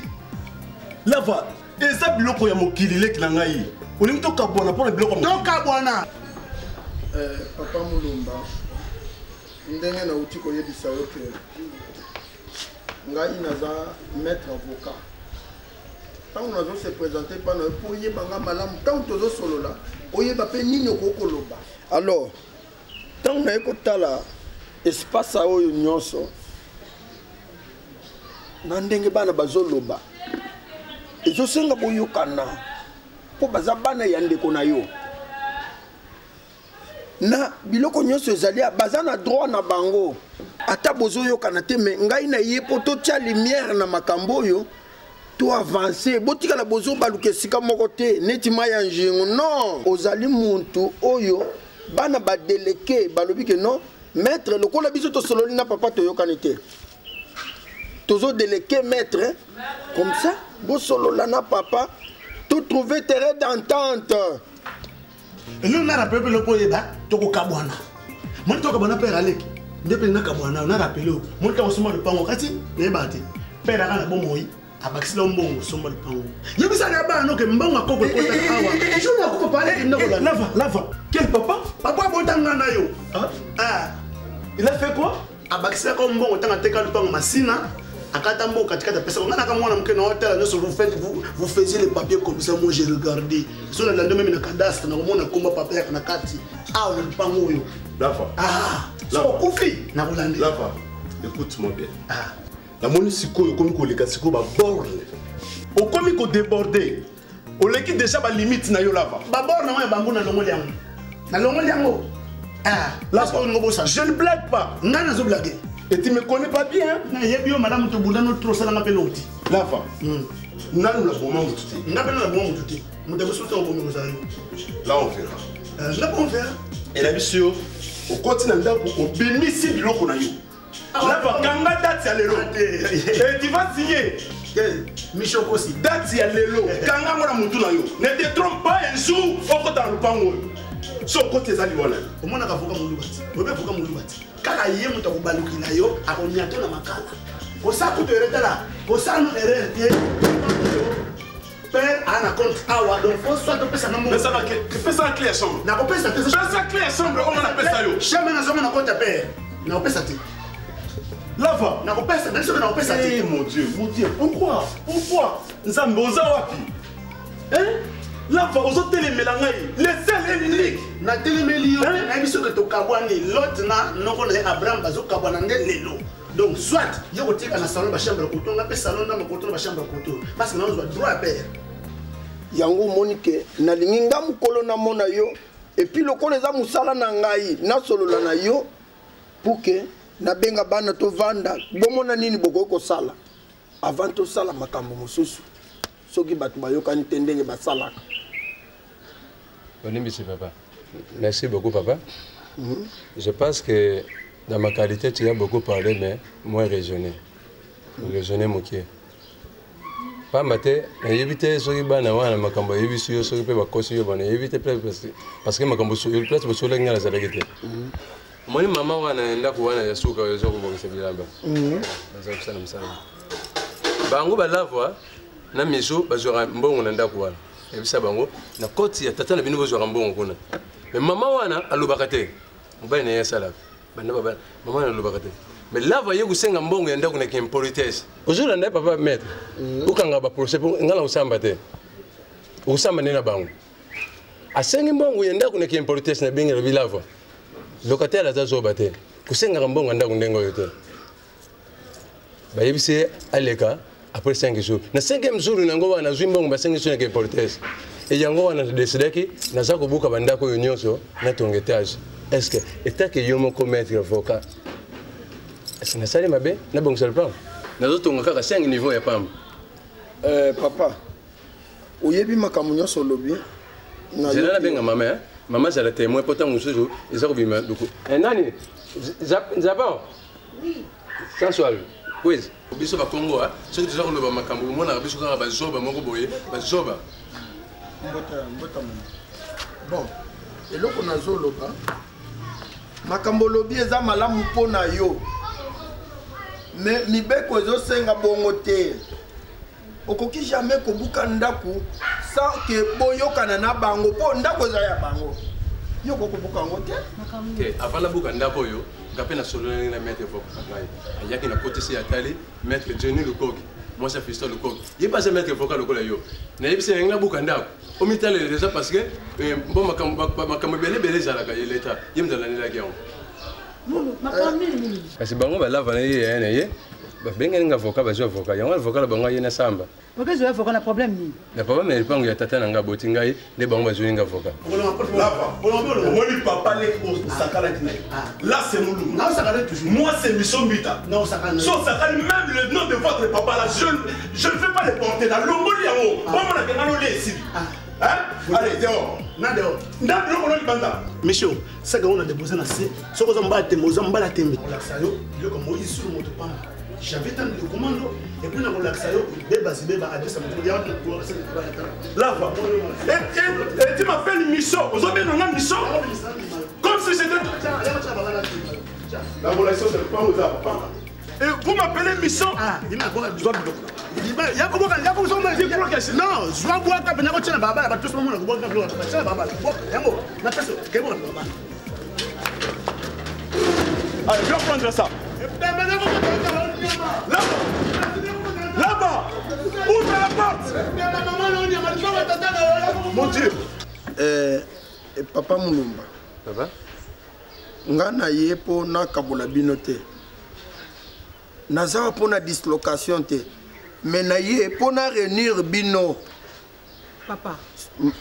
Lava, eza biloko ya mokili leki na ngai. Olingi tokabwana mpona biloko ya mokili? Tokabwana. Eh, papa Mulumba, ndenge nauti koyebisa yo ke ngai naza maître avocat, ntango nazo se présente mpa na yo mpo oyeba nga malamu, ntango tozosolola oyeba mpe nini okoki koloba. Alors ntango naye kotala espace oyo nyonso na ndenge bana bazoloba, ezosenga boyokana mpo baza bana ya ndeko na yo. Na biloko nyonso ezali, baza na droit na bango, ata bozoyokana te, me ngai na ye mpo totia lumière na makambo oyo to avance. Botikala bozobaluka esika moko te neti mai ya nzingu. Non, ozali muntu oyo bana badeleke balobi ke non maître, lokola biso tosololi na papa toyokani te, tozodeleke maître comme ça bosolola na papa to trouver terrain d'entente. Eloko na rappele mpe eloko oyeba, tokokabwana moni, tokabwana pere aleki nde mpe nakabwana na rappele oyo moni ntango osomba lopango kati nayebaka te pere aka na bomoi abakisila mbongo osomba lopango, yebisaka ya bana noke mbongo akoko ekotaka awa jour ya koko papa aleki ndako. Lava, lava, quel papa? Papa abotanga na yo. Ah. Il a fait quoi? Abakiselaka mbongo ntango ateka lopango Masina, akata mbongo katikati apesaka nga naka mwana moke na otala nyonso. Vous faites, vous, vous faisiez les papiers comme ça, moi j'ai regardé. So nalandi meme na cadastre, nakomona komba papa yaka na kati awa na lopango oyo. Lava. Ah, so Lava. okufi nakolandi. Lava, écoute-moi bien. Namoni sikoyo okomi koleka sikoyo baborne, okomi kodéborde, oleki déjà balimite na yo, Lava. Baborne yango ya bango, nalongoli yango, nalongoli yango. Ah, Lava, je ne blague pas. Ngai nazoblague. Et tu me connais pas bien. Nayebi yo malamu, tobundano tro, osalanga mpe loti. Lava, nanu naboma motu te. Nga mpe naboma motu te. Moto akosi ota obomi kozala yo. Là on verra. Là on verra. Elabisi yo okoti na ndako obimisi biloko na yo. Lava, kanga date ya lelo et tu vas signer. Micho Kosi. Date ya lelo, kanga ngo na mutu na yo. Ne te trompe pas, un jour okota na lopango oyo so okoti ezali wana. Omonaka avoka moluba ti, oyebi avoka moluba ti, kaka ye moto akobalukila yo, akoniato na makala. Kosala kutu erreur, tala, kosala no erreur te. Père aa na compte awa, donc faut soit topesanga mbongo. Pesaka clé ya chambre. Nakopesa te. Pesa clé ya chambre oyo nga napesa yo. Chambre nazonga na compte ya père, nakopesa te. Lava. Nakopesa nani soki nakopesa te. Eh, mon Dieu, mon Dieu, pourquoi, pourquoi? Nzambe oza wapi? Hein? Lava, ozotelemela ngai le seul et l'unique. Natelemeli yo, nayebi soki tokabwani. Lot na noko na ye Abraham bazokabwana nde lelo. Donc soit yo kotika na salon bachambre ya koto, nga mpe salon ndambo koto na bachambre ya koto, parce que nazozwa droit ya père. Yango omoni ke nalingi nga mokolo namona yo, epuis lokola eza mosala na ngai nasolola na yo pour ke nabenga bana tovanda bomona nini bokoki kosala avant tosala makambo mosusu soki bato bayokani te ndenge basalaka. Bonimbisi papa. Merci beaucoup papa. Je pense que dans ma qualité, tu as beaucoup parlé, mais moins raisonné. Raisonné moke. Pamba te, nayebi te soki bana wana makambo ayebisi yo soki mpe bakosi yo bana nayebi te parce que makambo place bosolaki ngai nazalaki te. Omoni mama wana ya ndako wana ya suka oyo eza kobongisa bilamba. Baza kosala mosala. Bango balavwa na miso bazwaka mbongo na ndako wana. Yebisa bango na koti ya tata na bino bozwaka mbongo kuna. Mais mama wana alobaka te. Mobali na ye asalaka. Banda babala mama wana alobaka te. Mais lava ye kosenga mbongo ya ndako na kimpolitesse. Ozolanda ye papa maître. Okanga ba procès mpo ngai na kosamba te. Okosamba nde na bango. Asengi mbongo ya ndako na kimpolitesse na bengi alobi lava. Locataire aza zoba te. Kosengaka mbongo ya ndako ndenge oyo te. Bayebisi ye aleka après 5 jours. Na 5e jour nango wana azwi mbongo basengi so na kimpolitesse. E yango wana nadecidaki naza kobuka bandako oyo nyonso natonga etage. Est-ce que etake yo moko maître avocat est-ce que nasali mabe nabongisa lopango nazotonga kaka 5 niveau ya pamba? Papa, oyebi makambo nyonso olobi. Zela nabenga mama, eh? Mama azala témoin mpo ntango mosusu eza kobima luku. Nani Zabon? Oui. Sensual quiz biso bakongo soki toza koloba makambo omonaka biso kaka bazoba moko boye bazoba. Mbota, mbota mama. Bon, eloko nazoloba, makambo olobi eza malamu mpo na yo, me mibeko ezosenga bongo te. Okoki jamais kobuka ndako sans ke boyokana na bango, mpo ndako eza ya bango, yo okoki kobuka yango te. Te, avant nabuka ndako oyo nga mpe nasololaki na maître avocat na ngai. Ayaki na kotisi atali maître Johnny Lukoki, mwasi ya Fiston Lukoki, ye mpe aza maître avocat lokola yo. Nayebisi yango nabuka ndako omitalele déjà parce que mpo makambo ebele ebele ezalaka ye leta ye moto alandelaki yango. Kasi bango balava na ye yaya na ye babengani nga avocat, bazwi avocat yango avocat na bango aye na samba. Okezwa avocat na problème nini? Na problème ya lipango ya tata na nga aboti ngai nde bango bazwi nga avocat. Omoni papa leki osakalaki na ye. Là c'est Mouloum. Moi c'est Misso Mbita. So osakali même le nom de votre papa là, je ne vais pas le porter. Na longoli yango. Omona ke nga loli esili. Hein? Allez, dehors. Na dehors. Nda biloko no libanda. Micho, saka on a déposé na se. Soko za mbala tembe, oza mbala tembe. Kolakisa yo, biloko Moïse sur moto pamba. J'avais tant de commando et puis na kolakisa yo beba zibeba adresse moto ya to ko Lava. Et tu m'appelles Micho. Ozo benga nga Micho? Comme si j'étais La relation c'est pas aux papa. Et vous m'appelez Micho? Ah, il m'a zwa biloko. Non, zwa bwaka mpe nakotia na balabala, bato nyonso bamona kobwaka biloko, batia na balabala. Bwaka yango na pesa kebonga na balabala. Allez, viens prendre ça. Là-bas. Là-bas. Ouvre la porte. Mon Dieu. Papa Mulumba. Papa. Nga na ye mpo nakabola bino te. Naza mpo na dislocation te. Mais na ye mpo na réunir bino. Papa.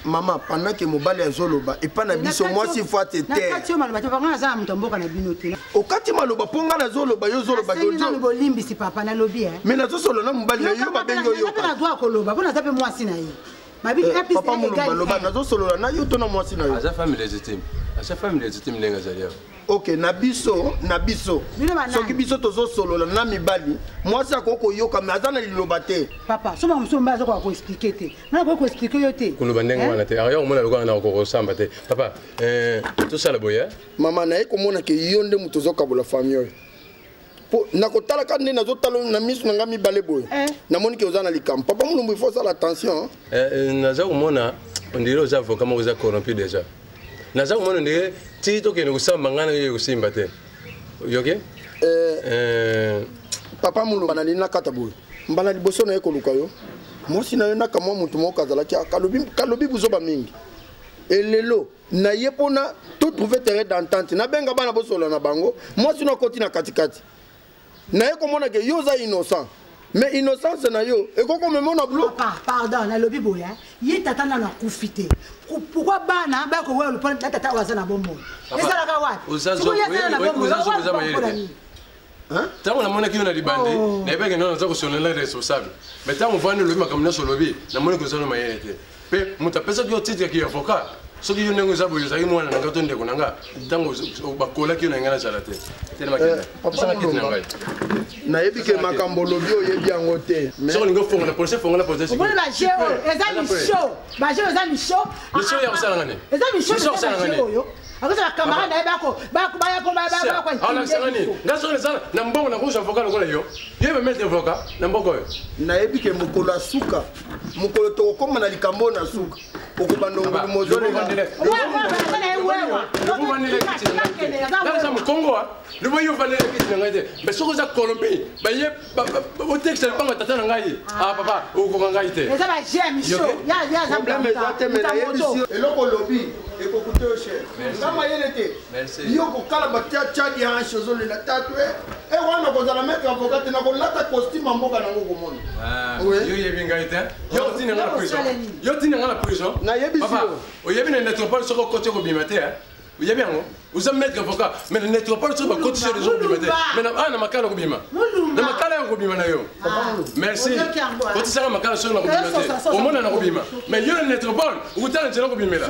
Mama, pendant que mobali azoloba, epa na biso mwasi faut te taire. Na kati yo maloba te, papa, nga naza na moto ya mboka na bino te. Okati maloba mpo nga nazoloba, yo ozoloba, Nasengi yo nanu bolimbisi, papa, nalobi, hein. Mais nazosolola na mobali na yo, babengi oyoka. Naza mpe na droit koloba, mpo naza mpe mwasi na ye. Mabi, un plus Papa un Mulumba, égale loba, un. nazosolola na yo to na mwasi na yo? Aza femme légitime. Aza femme légitime ndenge azali awa. Ok, na biso, na biso. Bino banani? Soki biso tozosolola na mibali, mwasi akoki koyoka, mais aza na liloba te. Papa, soki mosusu mobali aza koka koexplike te. Nga nakoki koexplike yo te. Koloba ndenge Hein? wana te. Aya komona lokola na kokosamba te. Papa, tosala boye, hein? Mama, naye komona ke yo nde moto ozokabola famille oyo. Po nakotalaka nde nazotala na miso na nga mibale boye. Namoni ke oza na likambo. Papa Mulumbu, il faut osala attention, hein? Naza komona, on dirait oza avocat moko oza corrompu déjà. Naza komona ndenge ti tokende kosamba ngai na yo ekosimba te. Yoki? Papa Mulumba, nalingi nakata boye. Mbala liboso na ye koluka yo. Mwasi na yo naka mwa motu moko azalaki, kalobi buzoba mingi. Elelo na ye mpona to trouver terrain d'entente. Nabenga bana bosola na bango, mwasi no akoti na katikati. Na ye komona ke yo oza innocent. Mais innocence na yo ekoki komema na bloc. Papa, pardon, nalobi boye, hein. Ye tata nanu akufi te. Pourquoi bana ba ko wewe lupana na tata oyo aza na bomoi? Papa, Ezalaka wapi? oza Sikoyo ye aza na oye, bomoi, oza wapi zoba, oza bomoi mayele mpona te. nini? Hein? Ntango namonaki yo na libandi, Oh. nayebaki nano naza kosolola responsable. Mais ntango ovandi olobi makambo nyonso olobi, namoni kozala mayele te. Mpe moto apesaki yo titre ki avocat. Soki yo ndenge oza boye ozalaki mwana na ngai to ndeko na ngai ntango bakolaki yo na ngai nazala te. Telema kende. Papa Sala kiti na Mulumba, ngai. Nayebi ke makambo olobi oyebi yango te. Soki olingi ofongola policier, fongola policier sikoyo. Omoni baje oyo eza misho, baje oyo eza misho. Misho ya kosala ngani? Eza misho. Misho ya kosala baje ngani? oyo akosa bacamarade na ye bako bayako Alakisanga nini? Ngai soki naza na mbongo na kozwa avocat lokola yo. Yo ba maître avocat na mboka oyo. Nayebi ke mokolo ya suka, mokolo tokokóma na likambo oyo na suka, okobanda ngulu mozolela. Naza mokongo lubo yo ofandela kiti na ngai te, mais soki oza colombie baye otekisa libanga tata na ngai, ah papa, okoka ngai te. Eza baje ya misho. Problème eza te, mais nayebisi yo eloko olobi ekokuta yo cher. Nga mayele te. Yo kokala batia tiadi hanche ozolela tatu e wana kozala maître avocat te, nakolata costume ya mboka nango komona. Yo oyebi ngai te, yo otinda ngai na prison, yo otinda ngai na prison. Nayebisi yo. Oyebi na métropole soki okoti okobima te, oyebi yango. Oza maître avocat, mais na métropole soki bakotisi yo deja okobima te, mais na na makala okobima, na makala ya okobima na yo. Merci, kotisaka makala soki nakobima te, omona nakobima, mais yo na métropole okutala nzela okobimela.